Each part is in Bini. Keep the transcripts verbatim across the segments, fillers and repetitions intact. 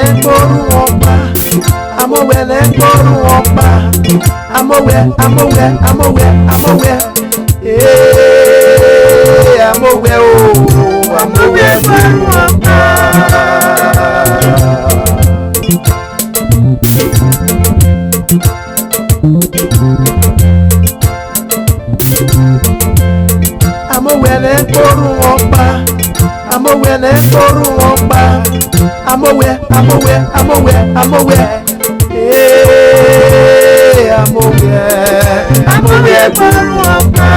Ẹgborhu ọkpa, amowẹ ne ẹgborhu ọkpa, amowẹ, amowẹ, amowẹ, amowẹ. Ee, amowẹ o, amowẹ ẹgborhu ọkpa. Amowẹ ne ẹgborhu ọkpa, amowẹ ne ẹgborhu ọkpa, amowẹ, amowẹ, amowẹ, amowẹ. Ee, amowẹ, amowẹ ẹgborhu ọkpa.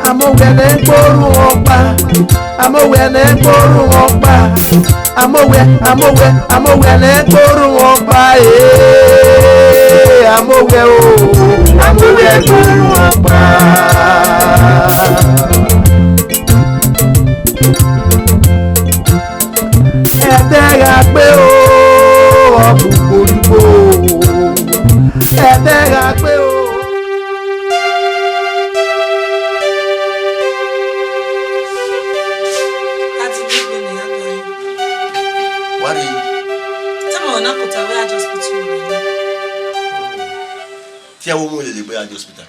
Amowẹ ne ẹgborhu ọkpa, amowẹ ne ẹgborhu ọkpa, amowẹ, amowẹ, amowẹ ne ẹgborhu ọkpa, ee, amowẹ o, amowẹ ẹgborhu ọkpa. Ẹdẹ gha gbe o, ọ bu kporikpo. Ẹdẹ gha gbe o. Wa rre. Tell me, ọna kota wẹ a just put you in. Fian wo mu lele gbe a just put am.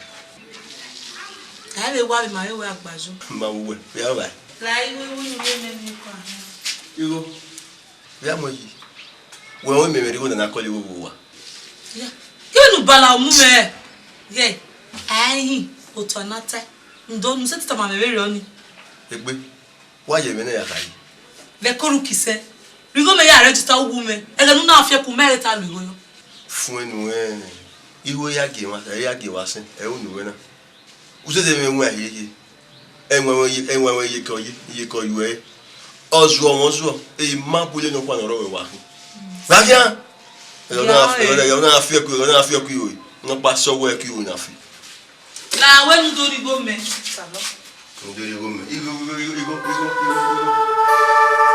A vbe wa vbe ma vbe wẹ agbajo. Ma wo wẹ, ya wa. La iwe wo ni wo mẹ ni kwa. Igho. Vbe a mu yi, wẹ ọnrẹn mẹ vbe rre igho na na kọlọ igho vbe owa. Ya. Kevbe ne u bala mu mẹ. Ghẹ, a i hin otọ na tae. Ndo, ne u sẹtin tama mwẹ vberriọ nii. Egbe, wa ye ẹmwẹ na ya kha yi. Vbe ẹko ru kisẹ, rhie igho mẹ ya register uwu mwẹ. Ẹghẹ ne u na fiẹku, mẹ i re ta lu igho yọ. Fuẹn nuẹn, igho ya gie emwa, ẹ ya gie wa sẹn, ẹ i ru nuẹn na. Usẹsẹ mwẹ wan hiehie, ẹwaẹn wẹ ye, ẹwaẹn wẹ iyeke ọ ye, iyeke ọ ye ẹ. Ọ zuọ mwẹ ọ zuọ, e ma bu ile nọkhua ne ọ rrọọ vbe wa khin. Gha khian! Ẹ na, ẹ na, ẹ na fi ẹkui, ẹ na fi ẹkui ro, ne ọ kpa sẹ wẹ ẹkui ro na fi. La wẹ ne u do rhie igho mẹ. Salọ. Ndo igho mẹ. Igho, igho, igho, igho, igho, igho.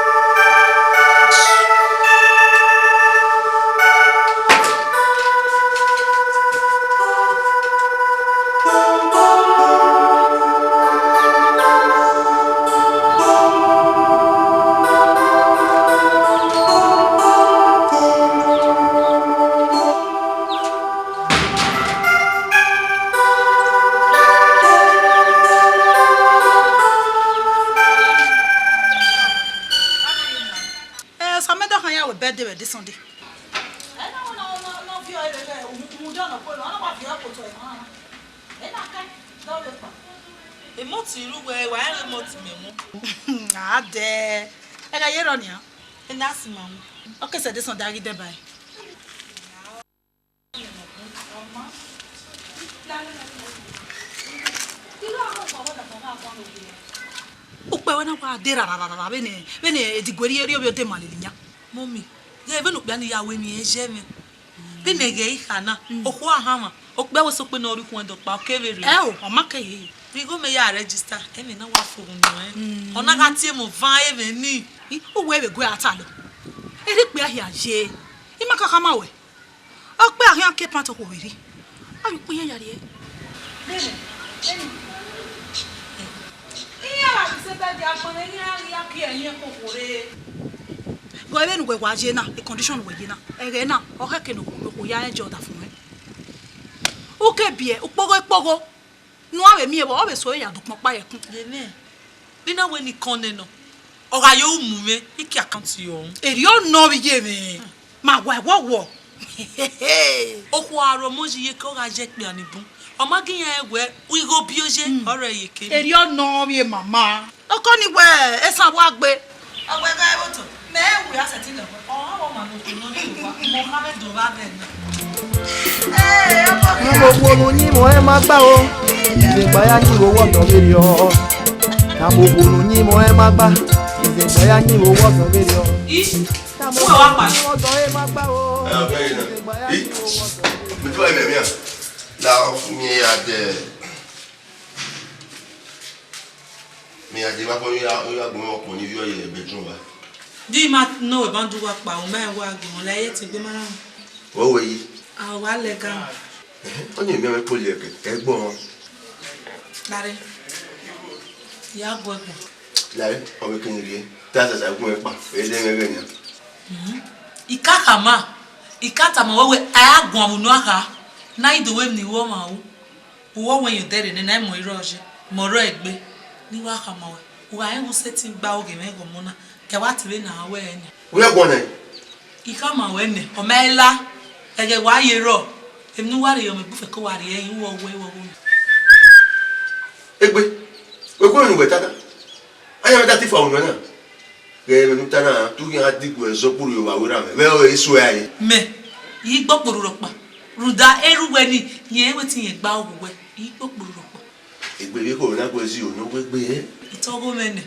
Eh, Osamẹ dọkhan ya wẹ birthday vbe this Sunday. Ẹ na wẹ ne ọ, ne ọ, ne ọ viọ ẹre vbe umudia ọnọkpolo, ọ na wa viọ ẹkotọ emwa na. Ẹ na ka dọ vbe kpa. Emọti ru wẹ, wa rẹn emọti mẹ wọn. A dẹ. Ẹghẹ ye rọ nian. Ẹ na si ma wọn. Ọ ke sẹ this Sunday a ghi dẹ ba ẹre. Ukpẹ wẹ na wa de rararara vbene, vbene Edigwe rhie rhie ovbi odema lele iran. Mummy, ghẹ vbene okpia ni ya wẹ emwi ẹnrẹn ye mwẹ. Vbene ẹghẹ I kha na, okhuo a hanmwa, okpia wẹ sokpe ne ọ rre ikhuẹn dọkpa, ọ kevbe rre. Ẹ o, ọ ma keghi. Rhie igho mẹ ya register, ẹmwẹ na wa fo unu ẹn. Ọ na gha tie emọ van ẹmwẹ nii. I, uwẹ vbe gue a ta lọ. Erha ikpia hia ye. I ma ka khama wẹ. Ọ kpe a khian ke pant okhuo vbe rri. A vbe ukpọn iran ya rrie. Dede, dede. Iran gha ghi sẹ bẹdẹ agbọn ne iran ghi ya kie ẹyin ẹkokhuo rre. Gọ vbene uwẹ wa ye na, e condition uwẹ ye na, ẹghẹ na, ọ khẹke ne okhuo ya rẹn jẹ ọdafẹn mwẹ. U ke biẹ ukpogho ikpogho. Ne uwa vbe miẹn vbọ, ọ vbe so ya dukpọn kpa ye ẹkun. Ye mwẹ, ne I na wẹ ne I kọn nẹ nọ, ọ gha ye ru mu mwẹ, I ke account yọ. Erriọ nọ vbe iye mwẹ, ma wa ẹwọwọ. Okhuo a ru ọmọ yi iyeke, ọ gha ye ekpia ni bun. Ọ ma ghi yan ẹn wẹ igho bi oye, ọ rẹ iyeke. Erriọ nọ vbe mama. Ọkọ ni wẹ esan wa gbe. Ọgbẹgha ẹvbo otọ, mẹ i wẹ a sẹtin lẹ wẹ, ọ gha wẹ ọmwa ne okhuo nọ rrie owa, mẹ ọ kha vbe dọ vba vbe ẹna. Ẹ, ọkọ. Tama okhuo ne u yin mwẹ ọnrẹn ma gba o, izegba ya yin vbe owọ nọ vberriọ. Tama okhuo ne u yin mwẹ ọnrẹn ma gba, izegba ya yin vbe owọ nọ vberriọ. I, Tama uwẹ wa okhuo kpa. Ne u yin mwẹ ọnrẹn ma gba o, Ẹ, ọkọ yẹn na. izegba ya I, yin vbe owọ nọ. Mi tún ẹmẹ mi a. La mi ya dẹ. Mi a dẹ ma kọ ya, ya gbọmọ ọkọ ni viọ ye bedroom wa. Di ma nọ wẹ ban du wa kpa, o ma wa gbe wọn la ye ti gbe ma na. Wo we yi. A wa lẹ ga. Ọ ni mi me poli ẹkẹ, ẹgbọn. Dare. Ya gbọ ẹgbọn. Lahẹ, ọ vbe kene rhie, te a zaza gun ẹn kpa, e de mwẹ ẹghẹ nian. Mhm. I ka khama, I ka tama wẹ wẹ a ya guan vbe unu a kha, ne a i do wẹ emwi ne I ru ọmwa ru. Uwẹ ọwẹn yan odẹ rre nẹ, ne a i mu ẹre rrọọ ye, mẹ ọrọre egbe, ne I wa khama wẹ, u gha rẹn vbe u sẹtin gba oghe mwẹ ghe ọmọ na, kẹ wa te vbe na wẹ ẹre nian. Wẹ ya guan nẹ? I khama ruẹ nẹ, ọ ma i la, ẹghẹ wa ye rrọọ, emwi ne u wa rhie ye ọmọ egbe ufẹko wa rhie ẹre, uwẹ ọwẹ, uwẹ ọwẹ. Egbe, wẹ gu ẹmwẹ ne uwẹ ta na? Ayan mwẹ da te ifa unu na. Ghẹ ẹmwẹ ne u ta na, te u khian digue ẹzọ kpurru ye ovba vbe erha mwẹ, vbe ọ i suẹ rae. Mẹ, I gbe okporo rhọkpa, rhunmwuda erha uwẹ ni, rẹn wẹ te irẹn gba oghe uwẹ, I gbe okporo rhọkpa. Egbe vbe ekhọe na gu ẹzi unu wẹ egbe, ẹ? Itọghọ mwẹ nẹ,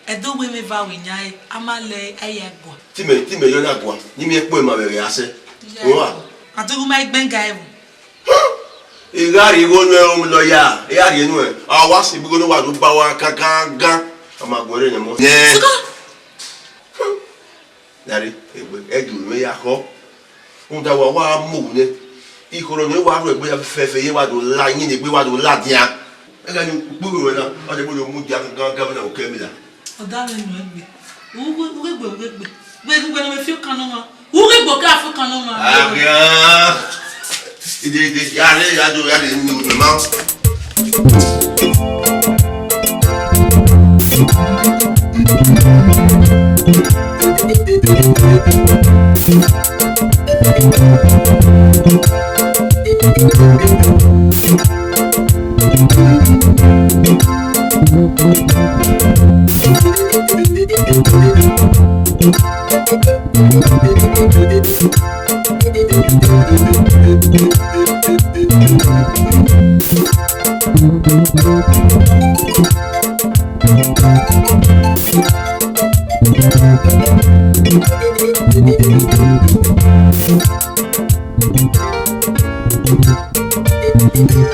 ẹdẹ uwẹ mwẹ eva wẹ yan ẹre, a ma lẹ ẹre ya gua. Te imẹ, te imẹ yọ na gua, ne imẹ kpo emwa vbe ẹghẹ a sẹ. Uwa. A do gu ma i gbẹn ga ẹvbo. I gha rhie igho nuẹn ru lọya, I gha rhie nuẹn, a wa sẹ igho ne uwa do ba uwa gangan, a ma gu ẹre nẹ mọ. Nẹ. Sika. Dare, egbe, ẹdẹ unu ya khọ. Rhunmwuda wa wa mu owu nẹ. Ikhorho ne wa ru egbe fẹfẹ ye wa do la, yin egbe wa do ladian. Ẹghẹ ne ukpughu ruẹ na, ọ dẹ gbe do mu dia gangan vbe na okẹ mi la. Ọ da mwẹ nọ egbe. Ughegbe, ughegbe. Vbe egbe ne ọ mwẹ fi okan nọ ma. Ughegbe ọ ka fi okan nọ ma. Agian. Ide, ide, ya re, ya do, ya re, ni o ma.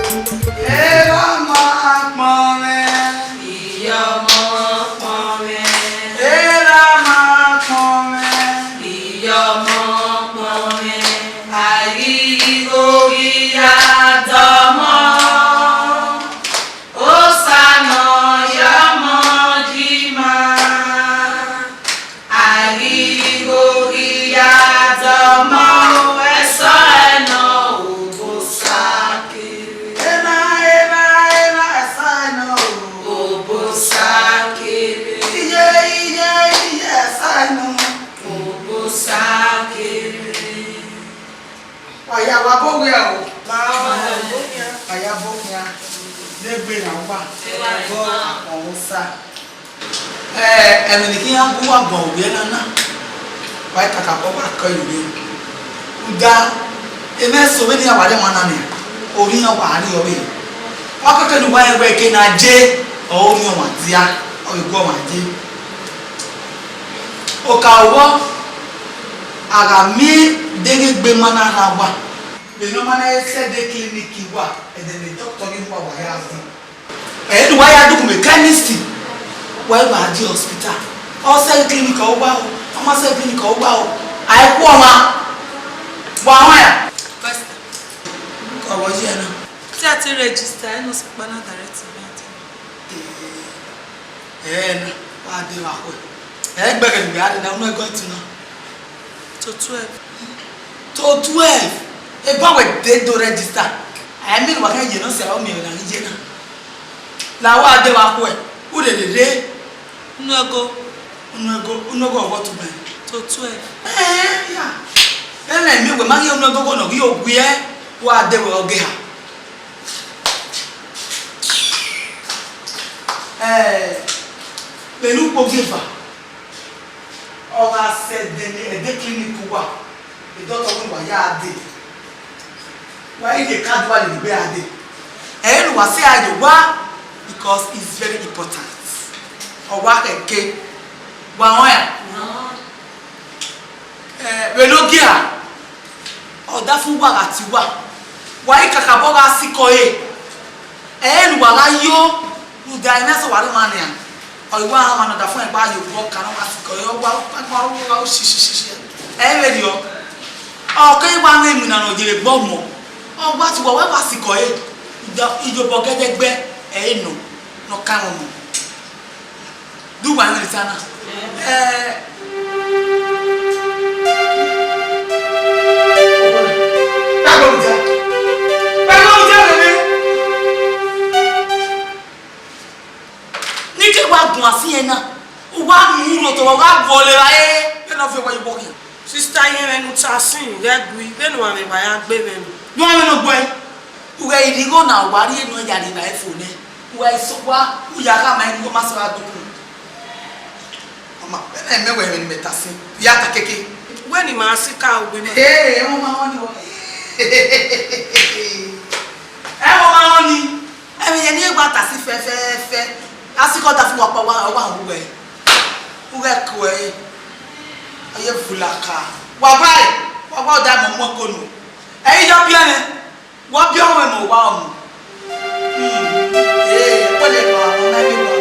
Erha ma kpọnmwẹ, iye ọmọ kpọnmwẹ. Erha ma kpọnmwẹ, iye ọmọ kpọnmwẹ. A ghi ghi gho ghi ya dọmọ. Osa nọ ya ọmọ yi ima. A ghi ghi gho ghi ya dọmọ, ẹsọhẹ nọ Obosa kere. Erha, erha, erha, ẹsọhẹ nọ Obosa kere. Iye, iye, iye, ẹsọhẹ nọ Obosa kere. Wa ya wa bo wia o. Wa ya bo khian. Negbe na wa. Akpọnmwẹ Osa. Eh, ẹmwẹ ne I khian gu uwa guan ovbi ẹna na, wa i kakabọ wa kọ ye ovbi ẹna. Rhunmwuda, emwa eso vbene iran wa rre ọmwa na nia, ovbi iran wa rrie ọvbehe. Ọ kẹkẹ ne uwa rẹn wẹẹ eke ne a ye, ọre ovbi ọmwa dia, ọ vbe gu ọmwa ye. Oka vbọ, a gha miẹn deghẹ egbe ma na rhan uwa, vbene ọ ma na he sẹ ẹdẹ clinic uwa, ẹdẹ ne doctor ghi mu uwa, wa ya zẹ. Ẹ ne uwa ya dugbe chemist, wa i gha die hospital. Ọ sẹ clinic ọ wa o, ọ ma sẹ clinic ọ wa o, a i ku ọmwa, wa rhan ya. Pastor, kọ vbọ yi ẹna. Te a te register, ẹ nọ sokpan na direct me. Ẹ na, wa de vbe akhuẹ. Ẹ gbẹghẹ ne uwẹ a rre na, unu ẹgọ ẹtin na? To twelve. To twelve? Eba wẹ de do register. A i miẹn ne uwa khian ye ne ọ sẹ aro miẹn vbe na ghi ye na. La wa de vbe akhuẹ, u rherhe rre. Unu ẹgo. Unu ẹgo, unu ẹgo ọghọ tobọ ẹn. To twelve. Ẹn, ya. Ẹmwẹ miẹn wẹ ma ghi unu ẹgo ọghọ ne ọ ghi owiẹ, wa de vbe ọghe ha. Ẹ, vbene ukpo gie eva, ọ gha sẹ ẹdẹ ne, ẹdẹ clinic uwa, e doctor wẹẹ wa ya dee. Wa i ye card uwa lele egbe ra dee. Ẹ i re ne uwa sẹ a ye owa, because it's very important. Ọ wa khẹke. Wa rẹn ọnrẹn? Ẹ, vbene ogie ra, ọdafẹn uwa gha tie uwa, wa i kakabọ gha sikẹ ọre. Ẹ i re ne uwa gha yo, rhunmwuda emwi eso wa rre emwa nian. Ọ i wa rhan ọmwa ne ọdafẹn gba ye obọ kan ne ọ gha sikẹ ọre, ọ wa, ọ wa, ọ wa, ọ wa, ọ shishishishi. Ẹ i vberriọ, ọ keghi wa mwẹ iwinna ne ọ ye vbe egbe ọmọ, ọ wa tie uwa, wa sikẹ ọre, iyobọ gẹdẹgbẹ, ẹ i re nọ, ne ọ kan mwẹ ọmọ. Du uwa mwẹ ne I ta na. Ẹ, ne I ke wa guan fi ẹn na, uwa mu unu otọ, wa gha guọlọ evbare, vbene ọ viọ wẹ ye uwọ khian. Sista, irẹn mwẹ ne u ta sin, ghẹ gui, vbene uwa mwẹ wa ya gbe mwẹ nọ. Ne uwa mwẹ nọ gbe ẹe, u ghẹ rhie igho na, wa rhie nọ ya rhie evbare fo nẹ, u ghẹ sẹ owa, u ya khama ẹn ne igho ma sẹ wa do kun. Ọ ma, vbene mẹ wẹ ẹmwẹ ne imẹ ta sin, ya ta keke. Wẹ ne ima si ka ogbe ma. Ee, ẹmwẹ ọma họn ni o. Ẹmwẹ ọma họn ni. Ẹmwẹ yẹn ne I gba ta sin fẹfẹfẹ. A si kọ da fun wa kpa wa, wa hu wẹ. U ghẹ ku ẹre. Ọ ye vula ka. Wa gba ẹre, wa gba ọda mọ mu ọkọ nu. Ẹ i ya biẹ mwẹ. Wa biẹ ọmọ ẹmwẹ wa ọmọ. Hmm. Ee, wẹ lẹ gba ọmọ na vbe wa.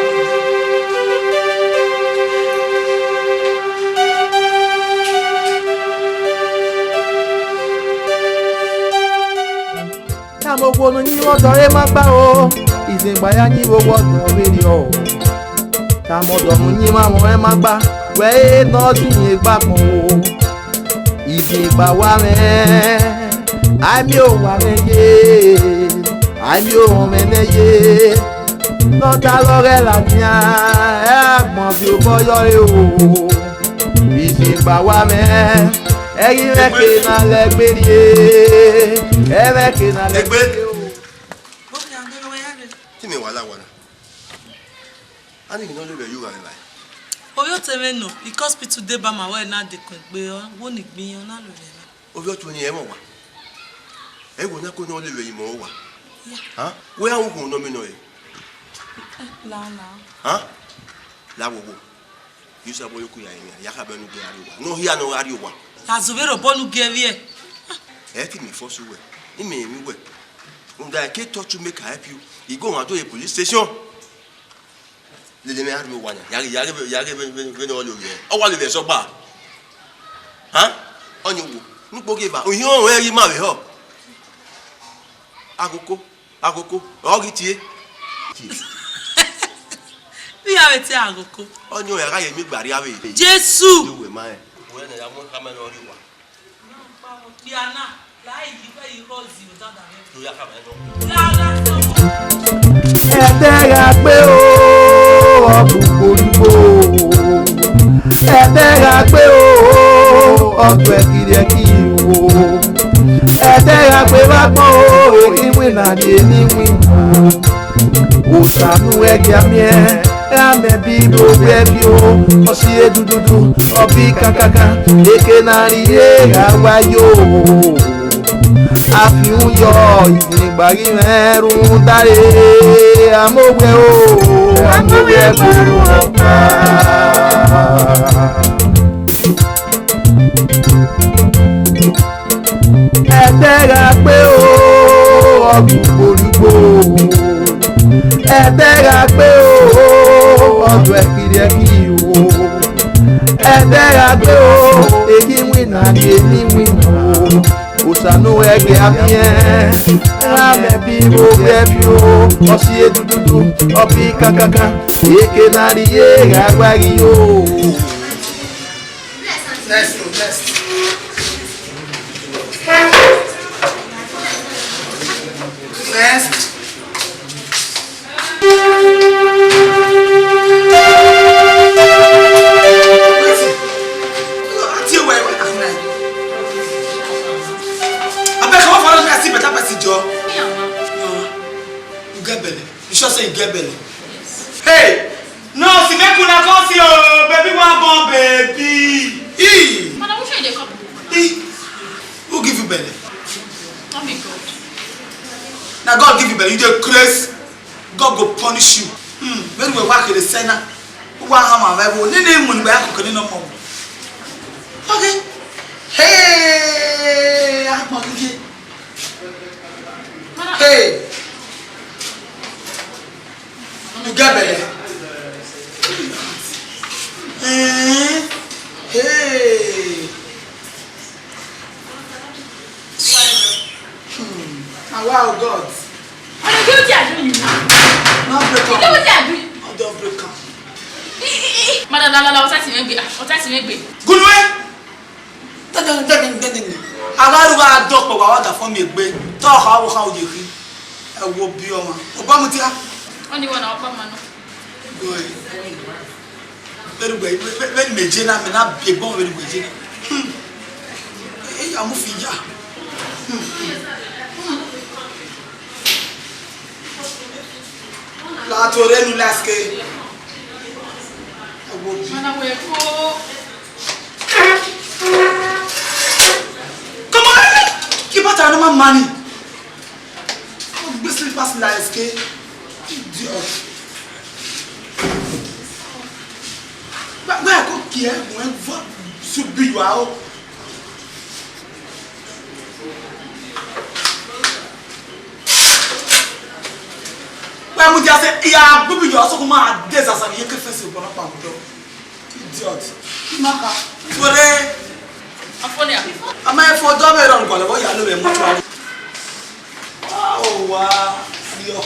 Tama okhuo ne u yin vbe ọdọ ẹre ma gba o, izengba ya yin vbe owa ọdọ vberriọ o. Tama ọdọ ne u yin vbe amwẹ ọnrẹn ma gba, wẹ ẹre ne ọ dinmwi egbe agbọn o. Izengba wa mwẹ, a i miẹn owa mwẹ ye, a i miẹn orọnmwẹ nẹ ye. Ne ọ ta lọghẹ ladian, ẹ agbọn viọ obọ yọ ẹre o. Izengba wa mwẹ, ẹ ghi mwẹ ke na lẹ gbe rrie, ẹ mwẹ ke na lẹ gbe rrie o. Te imẹ wa la owa na. A ni ghi ne ọ lele vbe ye ugha mwẹ evbare. Ovbi ọtẹn mwẹ nọ, ikọspitu deba ma wẹ na dekun egbe, ọ wo ni gbin iran, ọ na lele mwẹ. Ovbi ọtẹn ni ẹmwẹ owa. Ẹ wo na ko ne ọ lele vbe imọ owa. Ya. Ha? Wẹ a wu gun nọ mi nọ re. La, la. Ha? La wo wo. Yu sabọ yo ku ya ya, ya kha bẹ nu gẹ a rrie owa. Ne ọ hia ne ọ gha rrie owa. La zẹ vberriọ obọ ne u gie vbiẹ. Ẹ ke mi force wẹ, imẹ emwi wẹ. Rhunmwuda I ke touch you make I help you. I go wan do ye police station. Lele mwẹ a rrie owa yan, ya ghe, ya ghe, ya ghe vbe, vbe, vbene ọ lele ovbi ẹre. Ọ wa lele ovbi ẹre sẹ ọgba. Ha? Ọni wo, ne ukpo ghi eva, uhiẹn ọnrẹn ghi ma vbe họ. Aghoko, aghoko, ọ ghi tie. Vbe iran vbe te aghoko? Ọni ọnrẹn a gha ye miẹn gbe rria vbe. Jesu! Uwẹ ma rẹn. Uwẹ ne ya mu khama ne ọ rrie owa. Ẹdẹ gha gbe o, ọ bu korigbo. Ẹdẹ gha gbe o, ọ tuẹ kiriẹki wo. Ẹdẹ gha gbe vbe agbọn o, iwinna rhie ne iwinna. Osa ne u ghẹ gia miẹn, amẹ bi ro vbe ẹvio, ọ si edududu, ọ bi kankankan, eke ne a rrie gha wa yo. Afiun yọ, igba ghi mwẹ rhunmwuda re, amoghe o, amoghe ẹvbo ọkpa. Ẹdẹ gha gbe o, ọ bu koligbo. Ẹdẹ gha gbe o, ọ tuẹ kiriẹki o. Ẹdẹ gha gbe o, eghi winna rhie ne iwinna o. Osa ne u ghẹ gia miẹn, amẹ bi ro vbe ẹvio, ọ si edududu, ọ bi kankankan, eke ne a rrie gha wa ghi yo. Next, next. Next. Wetin? Auntie, where, where am I? Abeg, come on, follow me. I see better person, Joe. Uh, you get belly. You sure say you get belly? Hey! No, see, make una come see, oh, baby, one born baby. Ee! Madam, which one you dey come? Ee! Who give you belly? Not me, God. Na God give you belly. You dey craze. God go punish you. Hmm, when we work in the center, who want hammer, we will need him when we are cooking no more. Okay. Hey! I'm okay. Hey! You get belly? Eh? Hey! Hmm. Na wa o, God. Una get wetin I do you? No break am. You get wetin I do you? No, don't break am. Madam, la, la, la, ọta si mwẹ gbe, ah, ọta si mwẹ gbe. Gulue! Dẹdẹdẹdẹdẹdẹ. A gha ru gha dọ kpẹ wa, wa da fọ miẹn egbe. Te ọ kha wo kha oye khin. Ẹ wo bi ọmwa. Ọba mu dia. Ọni wọ na ọba ma nọ. Gulue. Vbene uwẹ, vbe, vbe, vbene mẹ je na, mẹ na biẹ egbọn vbene uwẹ je na. Hmm. Ẹ ya mu fi ya. Hmm. La to re nu laske. Ẹ wo bi. Mana wẹ ko. Come on, keep out of my money. Gbe slippers laske. Idiot. Wẹ, wẹ ko kie, wẹ va su bi wa o. Wẹ mu dia sẹ, ya gbe bi yọ, so kuma de sasa ye ke fesi ogbọnọ kpa ọdọ. Idiot. Imaka. Were. Afonia. Ama efo do me ron gọlẹ, wọ ya lo me mu tuari. Wow, wa. Yo.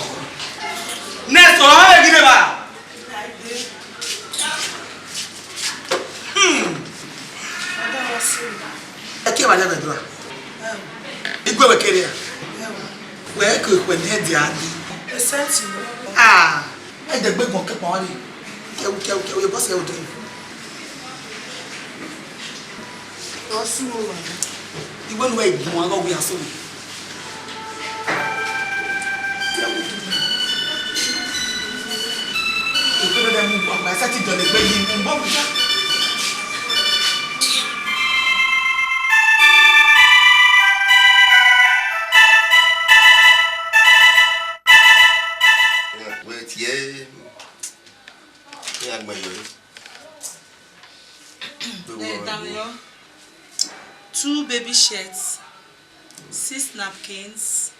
Next, ọ ha gire ba. Hmm. Ẹ kie wa lẹ vbe dua. Igue wẹ kere a? Wẹ ke wẹ ne dia di. Ah, ẹ dẹ gbe gbọn kẹkpa wa re. Kẹwu, kẹwu, kẹwu, ye bọsẹ odẹ. Ọ sunu wa. Iwe nu ẹ gbọn, a gọ wẹ a so. Wẹ tie, ya gbe yọ. Two baby shirts, six napkins,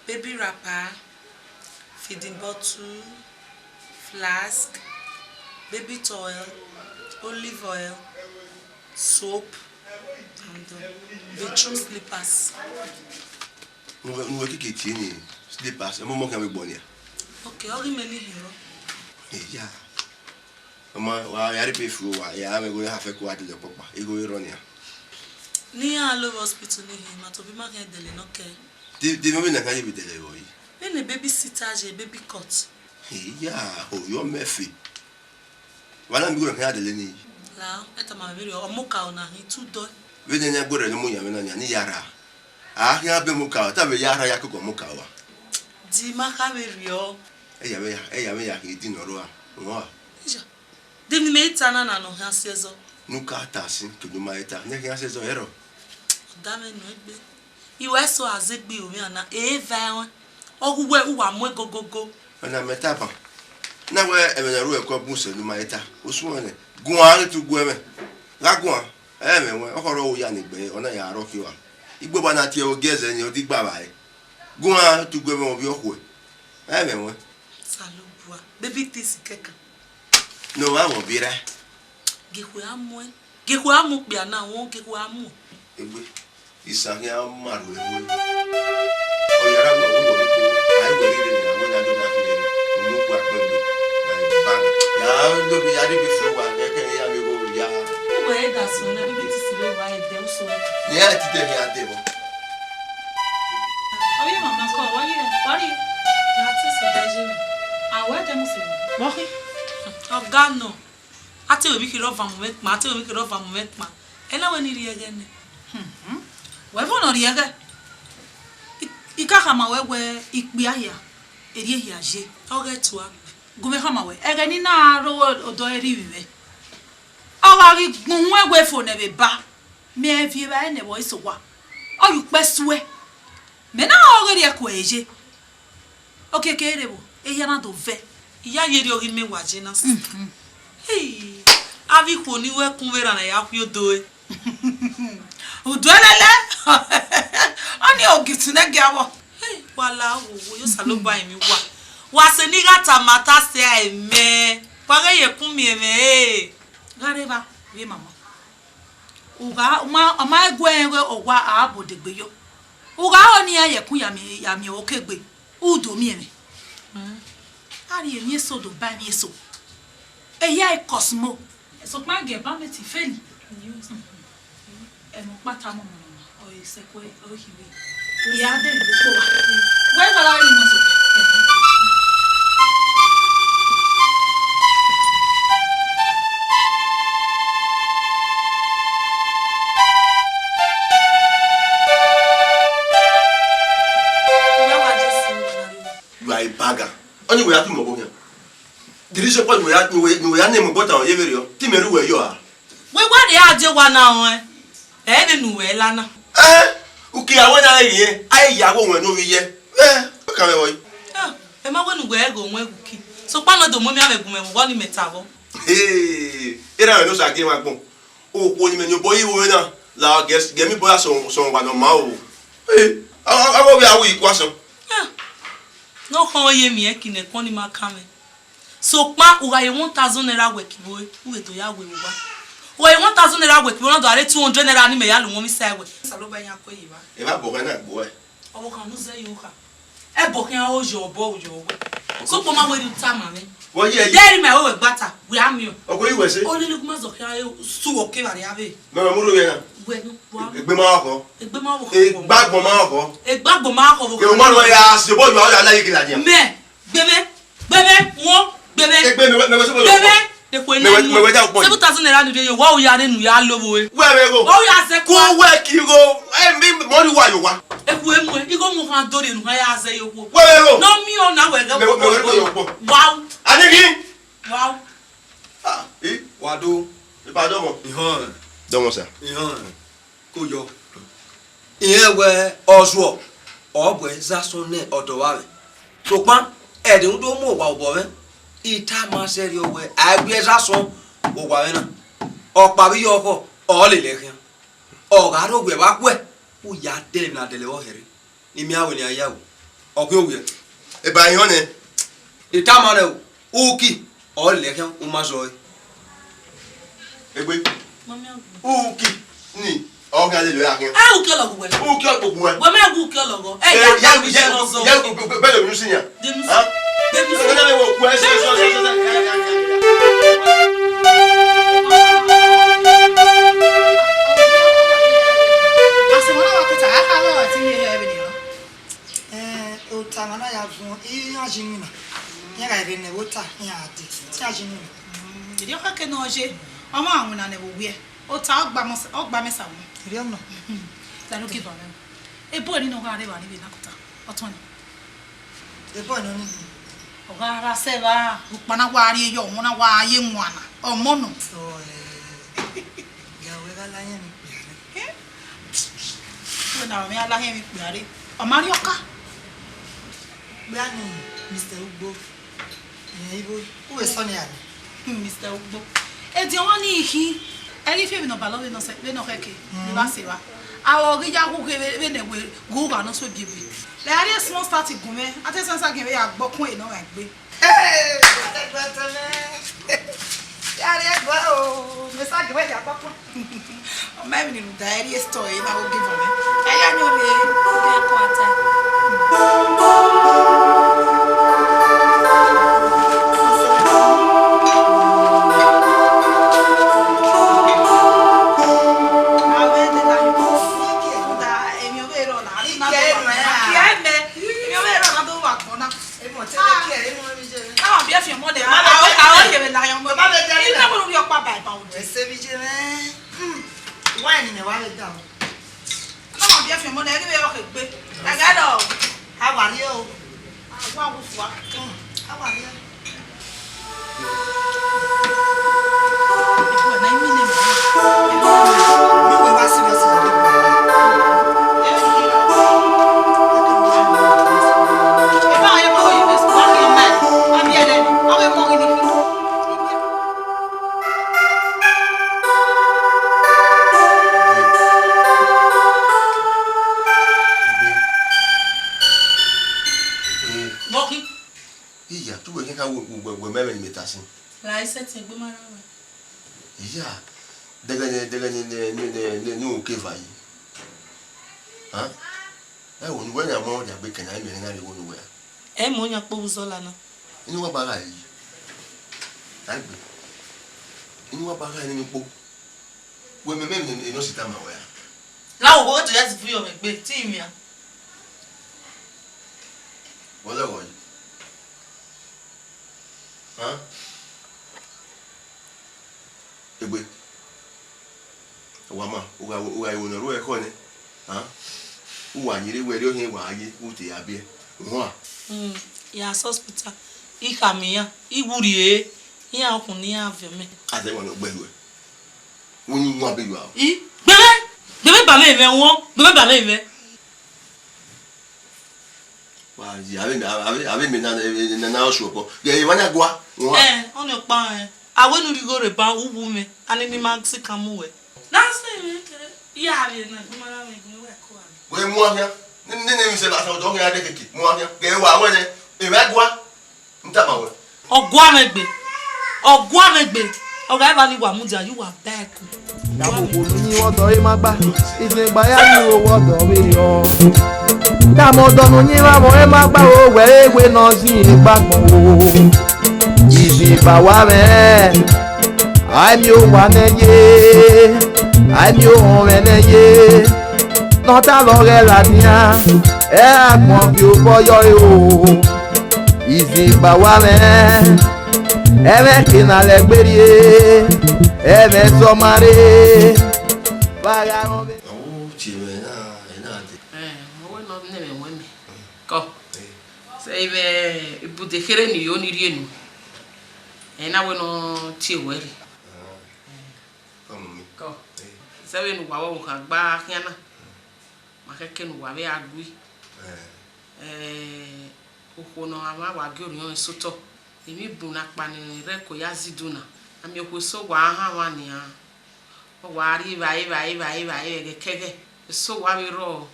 baby wrapper, feeding bottle, flask, baby towel, olive oil, soap, and uh, bedroom slippers. Nuwe, nuwe kiki tie ni slippers, ẹ mọ mọ kẹ vbe gbọ nia. Okay, ọ ghi mẹ ni hin rọ. Eya. Ọma, wa ya rhie ebe fo, wa ya mwẹ igho ya fẹ ko wa dele ọkpọkpa, igho i rrọọ nian. Ne iran lo vbe hospital ni hin, ma tobọ ima khian dele nọ kẹ. De, de mẹ vbe na khian ye vbe dele vbe ọre? Vbene babysitter ye baby cot. Eya, ovbi ọmọ ẹfe. Wa na miẹn igho na khian ya dele ni. La, ẹ tama mwẹ vberriọ, ọmọ okaro na hin tu dọ. Vbene iran gbe rẹ ne ọmọ yan mwẹ na nian, ne I ya rra. A khian be ọmọ okaro, te a vbe ya rra ya koko ọmọ okaro a. Di ma kha vberriọ. Ẹ ya mwẹ ya, ẹ ya mwẹ ya khin edin ne ọ rrọọ a, ọ a. Iya. De emwi ne I ta na na ne ọ khian si ẹzọ? Ne u ka ta sin, kevbe ne u ma he ta, ne ọ khian si ẹzọ ẹrọ. Ọ da mwẹ nọ egbe. I wa eso a zẹ egbe iro mwa na, e va ẹmwẹ. Ọ ghi wẹ uwa mu ẹgogogo. Ọna mẹ taba. Na wẹ ẹmwẹ ne ọ ru ẹko bun sẹ ne u ma he ta. U suẹn nẹ. Guan ghi tu gu ẹmwẹ. Gha guan. Ẹ mwẹ wẹ, ọ khọrọ u ya ni gbe, ọ na ya rọ khin wa. Igboba na tie ogie ẹzẹ ni, ọ digba vba ẹre. Guan tu gu ẹmwẹ ovbi ọkhuẹ. Ẹ mwẹ wẹ. Osanobua, baby things kẹkan. Ne ọ gha mwẹ ovbi ra. Gekhue a muẹn. Gekhue a mu okpia na, wọn gekhue a mu. Egbe, isan khian ma ru ẹvbo. Ọ ya ra wẹ ọvbokhan, a i wẹ rhirhi ne a wẹ ne a do na khin unu gua kpẹn do. Na ba ya lo bi ya rhie ebe fo wa, ẹkẹ ya vbe gho ya. Uwẹ ẹdasọn na, baby things vbe wa ẹdẹ, usun ẹdẹ. Ne a ti dẹ ne a dẹ vbọ. Ọ ye mama kọ, wa ye, wa rhie. Ya te sẹ ẹdẹ ye. A wẹ ẹdẹ mu sẹ. Vbọ khin? Ọga nọ. A te wẹ emwi kherhe ọvan mu mwẹ kpan, a te wẹ emwi kherhe ọvan mu mwẹ kpan. Ẹ na wẹ ne I rhie ẹghẹ nẹ. Hmm, hmm. Wẹ vbọ ne ọ rhie ẹghẹ? I, I ka khama ruẹ wẹ ikpia hia, erriọ hia ye. Ọ ghẹ tua. Gu mwẹ khama ruẹ, ẹghẹ ne I na ro odọ ẹre rri mwẹ. Ọ gha ghi gbẹn uhunmwu ẹwe fo nẹ vbe ba, mẹ viọ evbare nẹ vbe ọre eso owa. Ọ ye ukpẹ suẹ. Mẹ na ọghe rhie ẹko ẹre ye. Okiekie rre vbo, ehia na do vẹ. I ya ye erriọ ghi mẹ wa ye na sister. Mhm. Hey, avbe ikhuo ni ru ẹkun vbe erhan na ya khui odo ẹre. Udu ẹlẹlẹ. Ọnii ogitu nẹ gia vbọ. Hey, wa la wo wo, yo Osanobua rinmwian uwa. Wa sẹ ne I gha tama ta sẹ a mẹ. Wa ghẹ ye ẹkun miẹn mwẹ, eh. Gha rre evba, vbe mama. U gha, ọ ma, ọ ma gu ẹre wẹ owa a bu odegbe yo. U gha ho ne iran ye ẹkun ya miẹn, ya miẹn okegbe, u do miẹn mwẹ. Mm. A rhie emwi eso do ba emwi eso. Eya e Cosmo. Sokpan gie ba mẹ ti feli. Ẹmwẹ ọkpa tama ọmọ nọ ma, ọ i sẹ ẹko ẹre, ọ i khian. I ra dẹ vbe kpo wa. Wẹ wa la vbe ni mọ sokpan. Wẹ wa Jesu, wẹ wa rre. You are a bagger. Ọni wẹ ya tu mẹ ọvbokhan. The reason why wẹ ya, wẹ, wẹ ya ne mẹ bọta ye vberriọ, te imẹ rre uwẹ yọ a? Wẹ wa rhie a die owa na ruẹn, ẹ vbe ne uwẹ la na. Ẹn, uki a wẹ na rhie, a i ya wẹ owẹn ne ovbi yẹ. Ẹ, ọ kan mwẹ vbọ yi. Ah, ẹ ma wẹ ne uwẹ ghe owẹn ghe uki. Sokpan nọ do mu emianmwẹ gu mwẹ vbe ọghe ni mẹ ta vbọ. Hey, erha mwẹ ne Osa gie mwẹ agbọn. Okhuo ni mẹ ni obọ yi vbe na, la gẹ, gẹ mi bọ ya sẹ, sẹ ọmwa ne ọ ma o. Hey, a, a, a wẹ a wu ikun asọn. Ah, ne ọ khọn ye miẹn eki ne ẹkpọn ni ma kan mwẹ. Sokpan u gha ye one thousand naira wẹ kevbe ore, u vbe do ya wẹ vbe owa. U gha ye one thousand naira wẹ kevbe ore, na do gha rre two hundred naira ne imẹ ya lu wọn vbe isa ẹwẹ. Osanobua yan kue yi evba. Evba bọ ghẹ na gbe uẹ. Ọvbokhan ne u zẹ ye okha. Ẹbọ khian o yọ obọ, o yọ owẹ. Sokpan ma wẹ rhie uta ma mwẹ. Wẹ ye yi. Dẹrẹ imẹ wẹ wẹ gbata, wẹ a miẹn. Ọgua yi wẹ sẹ. Ọ lele gu ma zọ khian re su ọke vbe arria vbe. Mẹ wẹ mu rhie na. Wẹ nu, wa. Egbe ma khọ. Egbe ma khọ. Egbagbọn ma khọ. Egbagbọn ma khọ. Ke o ma rọ ya se bo yọ ya la yi ke la dia. Mẹ. Gbe mwẹ, gbe mwẹ, wọn, gbe mwẹ. Egbe mẹ, mẹ, mẹ, gbe mwẹ. Ekhue mẹ, na mẹ, mẹ, wẹ da ukpọn. Seven thousand naira ni rhie yo, wa u ya rre ne u ya lo vbe ore. Wẹ vbe gho. Wa u ya zẹ kua. Ku wẹ ki gho, ẹ mi, mọ ni wa yo wa. Ekhue mu, igho mu khan do rhie ne u khan ya zẹ yo khuo. Wẹ vbe gho. Nọ miẹn ọna wẹ ghe. Mẹ, mẹ, mẹ, mẹ, yo khuo. Wa u. Ani ghi. Wa u. Ah, eh, wa do. Iba dọmọ. Ihọn. Dọmọ sa. Ihọn. Ko yọ. Irẹn wẹ ọzuọ, ọ bu ẹre zẹ asọn ne ọdọ ọvbavbe. Sokpan, ẹdẹ rhunmwuda ọ mu owa obọ mwẹ, I tama sẹrriọ wẹ, a i gu ẹre zẹ asọn owa mwẹ na. Ọkpa vbe iyọ ọkhọ, ọ lele ẹre khian. Ọ gha rre owiẹ vbe akhuẹ, u ya dẹlẹ emwi ne a dẹlẹ vbe ọhẹrhẹ. Ne I miẹn wẹ ne iran ya ru, ọ ghi owiẹ. Eba ihọn nẹ. I tama nẹ o, uki, ọ lẹ khian, u ma zọe. Egbe, uki ni, ọ khian lele ọre khian. Ẹ, uki ọlọghọ wẹ. Uki ọkpokpo wẹ. Wẹ mẹ gu uki ọlọghọ. Ẹ, ya, ya, ya, ya, ya, bẹlẹ omi nusin yan. Denusi. Ha? Denusi. Ẹ, ẹ, ẹ, ẹ, ẹ, ẹ, ẹ, ẹ, ẹ, ẹ. Asẹ wọn na wa kota, a ka lọ ọtí ye hẹ vbe nian. Ẹn, ota ma na ya vuọn, iran ji iwinna. Iran gha rre ne ẹvbo ota, iran gha dee, te iran ji iwinna. Erriọ khẹke ne ọ ye, ọ ma winna ne ẹvbo wiẹ. Ota ọgba mẹ sa wọn. Erriọ nọ. Dalogieva mwẹ. Ebo ẹre ne ọ gha rre evba ni vbe na kota, ọtọn ni. Ebo ẹre nọ ni. Ọ gha ra sẹ evba, ukpa na wa rrie yọ, ọmọ na wa ye muana, ọmọ nọ. Ọ, ẹ, ya wẹ gha la yẹn ni kpia rre. Wẹ na mwẹ a la hẹn emwi kpia rre. Ọ ma rrie ọka. Wẹ a ni Mister Ugbo. Ẹ, Igho, u vbe sọ ne a ni. Hmm, Mister Ugbo. Ediọn ọmwa ni khin, ẹ ghi fi emwi ne ọ balọ vbe nọ sẹ, vbe nọ khẹke, vbe evba sẹ evba. Aro ghi ya ghughe vbe, vbe ne wẹ ghe ugha nọ so ebiebi. Lẹ a rrie small start gun mwẹ, a te sẹnsa gie vbe ya gbe ọkun ẹre ne ọ gha egbe. Hey, ẹgbẹtẹ mwẹ. Ya rrie ẹgbẹ o, mẹ sa gie wẹ ya gbe ọkun. Ọ ma emwi ni rhunmwuda ẹre rhie store ẹre na vbe ogieva mwẹ. Ẹ ya ni orre, ogieva kua ta. Avbe ne na yo, da emwi ọvbehe rrọọ na, na do wa gbọn na. Emọ te ne kiẹ, emọ mi je. Na wa biẹ fian ọmọ nẹ, a, a, a, ọ yevbe la yan ọmọ. Baba vbe da. I na wẹẹ u rhie ọkpa ba eba odẹ. Ẹse vbe je mwẹ. Hmm. Wine ne wa vbe da o. Na wa biẹ fian ọmọ nẹ, ẹghe vbe ọ khe gbe. Ẹgẹ dọ. A wa rrie o. A wa wu fua. Hmm. A wa rrie. Iya, te uwẹ khian kha wẹ, wẹ, wẹ, wẹ mẹ vbene imẹ ta sin. La i sẹtin egbe ma rre ruẹ. Iya, dẹghẹ ne, dẹghẹ ne, ne, ne, ne, ne, ne u ke va yi. Hàn? Ẹ wo ne uwẹ yan mọ ya gbe kẹ na, imẹ na rre wo ne uwẹ a. Ẹ mọ yan kpo vbe uzọla na. Inu wa ba gha yi. Aigbe. Unu wa ba gha ne emwi kpo. Wẹ mẹ, mẹ, mẹ, mẹ, nọ si tama wẹ a. La wo, wo to ya si fu yọ mwẹ gbe, ti miẹn. Wẹ lẹ wọ yi. Hàn? Egbe. Wa ma, u gha, u gha ru ne ọ ru ẹkhọ nẹ. Hàn? U wa yin rre wẹ rriọ hin wa ye, u te ya biẹ. Uhunmwu. Mm, ya sẹ hospital. I khama iran, I wu rrie, iran ọkhun ne iran viọ mẹ. A zẹ wọn ne ọ gbẹ ruẹ. Wẹ ni wọn be yọ a. I, gbẹmẹ, gbẹmẹ ba mẹ mẹ wọn, gbẹmẹ ba mẹ mẹ. Wa ye, avbe, avbe, avbe mẹ na, na, na, na, ọsuọkọ. Ghe emwa na gua, wọn. Eh, ọni ọkpa, eh. A wẹ ne u rhie igho rre ba, u wu mẹ, a ni ne ima si kan mu wẹ. Na sẹ mwẹ kere, I ya vbe na, I ma na mwẹ gbe wẹ ko a. Wẹ mu a khian, ne, ne, ne mi sẹ ba sa ọdọ khian de keke, mu a khian. Ghe wa wẹ nẹ, emwa gua. N tama wẹ. Ọ gua mwẹ gbe. Ọ gua mwẹ gbe. Ọ gha eva ni wa mudia, you are back. Tama odọ ne uyinmwẹ ọdọ ẹre ma gba, izegba ya ni owẹ ọdọ vberriọ. Tama odọ ne uyinmwẹ amwẹ ọre ma gba, owẹ ewe ne ọ zin egbe agbọn o. Izegba wa mwẹ, a i miẹn owa nẹ ye, a i miẹn ohọnmwẹ nẹ ye. Ne ọ ta vbe ọghẹ ladian, ẹ agbọn viọ obọ yọ ẹre o. Izegba wa mwẹ, ẹmwẹ ke na lẹ gbe rrie, ẹmwẹ zọ ma rre, vbe a gha rọn vbe. Ọ tie mwẹ na, ẹ na dee. Ẹ, ọ wẹ ne ọ nẹ mwẹ wẹ mẹ. Kọ. Ẹ. Sẹ vbe ibude kherhe ne I yo ni rrie enu. Ẹ na wẹ ne ọ tie wẹ rre. Ah. Kọ, mummy. Kọ. Ẹ. Sẹ vbene uwa vbe ọvbokhan gba khian na. Ma khẹke ne uwa vbe a gui. Ẹ. Ẹ, okhuo ne ọ gha mwẹ wa gie orhiọn eso otọ. Emwi bun ne akpani rẹ ẹko ya zẹ idu na, a miẹn okhuo eso wa hanmwa nian. Ọ wa rri evbare, evbare, evbare, evbare, ẹghẹ kẹghẹ, eso wa vbe rrọọ,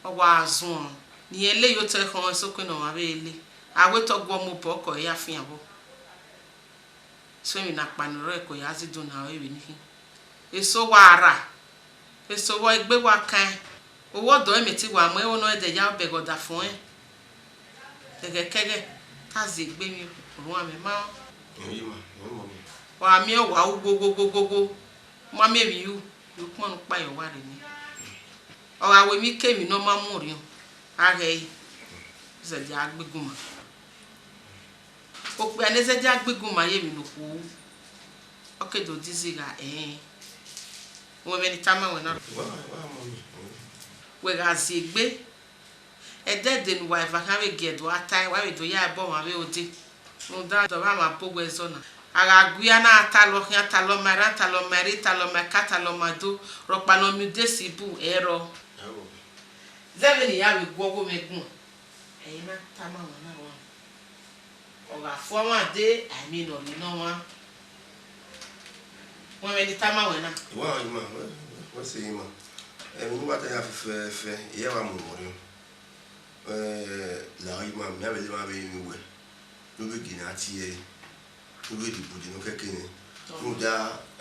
ọ wa zuọn, ne irẹn le ye otọ ẹkhọnmwẹ eso ke ne ọmwa vbe le, a wẹ te ọ guọ mu obọ, ọkọ ẹre ya fian vbọ. So emwi ne akpani rẹ ẹko ya zẹ idu na ọre vbene I khin. Eso wa rra, eso vbọ egbe wa kan, owẹ ọdọ ẹre mẹ te wa mu ẹvbo ne ọ dẹ ya obọ ẹghẹ ọdafẹn ọnrẹn. Ẹghẹ kẹghẹ, te a zẹ egbe emwi orhuan mwẹ ma. Ẹ i ma, ẹ i ma. Wa miẹn owa ru ghoghoghoghogho, u ma miẹn emwi ru, ye ukpọn ne ukpa ye ọwa rre nẹ. Ọ gha wẹ emwi ke emwi ne ọ ma mu orhiọn, a ghẹ ẹre, zẹdẹ a gbe gun ma. Okpia ne zẹdẹ a gbe gun ma ye emwi ne okhuo ru, ọ ke do dizi gha ẹnrẹn. Wẹ vbene I tama wẹ na. Wa, wa, mummy. Wẹ gha zẹ egbe, ẹdẹdẹ ne uwa eva khian vbe gie ẹdua tae, wa vbe do ya ẹbọ ọmwa vbe ode. Rhunmwuda ọdọ ọmwa ma bo wẹ zọ na. A gha gu iran na talọ khian, talọ ma erhan, talọ ma erre, talọ ma eka, talọ ma do, rhọkpa ne ọ miẹn udesi bu ẹrọ. Zẹ vbene I ya vbe gu ọgho mwẹ guan. Ẹ i na tama wẹ na wa. Ọ gha fua ọmwa dee, a i miẹn ne ọ rre ne ọmwa. Wẹ vbene I tama wẹ na. Wa, i ma, wẹ, wẹ sẹ i ma. Ẹmwẹ ne uwa ta ya fẹfẹfẹ, I ya wa mu orhiọn. Eh, la i ma, mẹ a vbe le ma vbe rinmwian uwẹ. Ne u vbe gie ne a tie ẹre. Ne u vbe rhie ibude ne ọ kẹke nẹ. Rhunmwuda,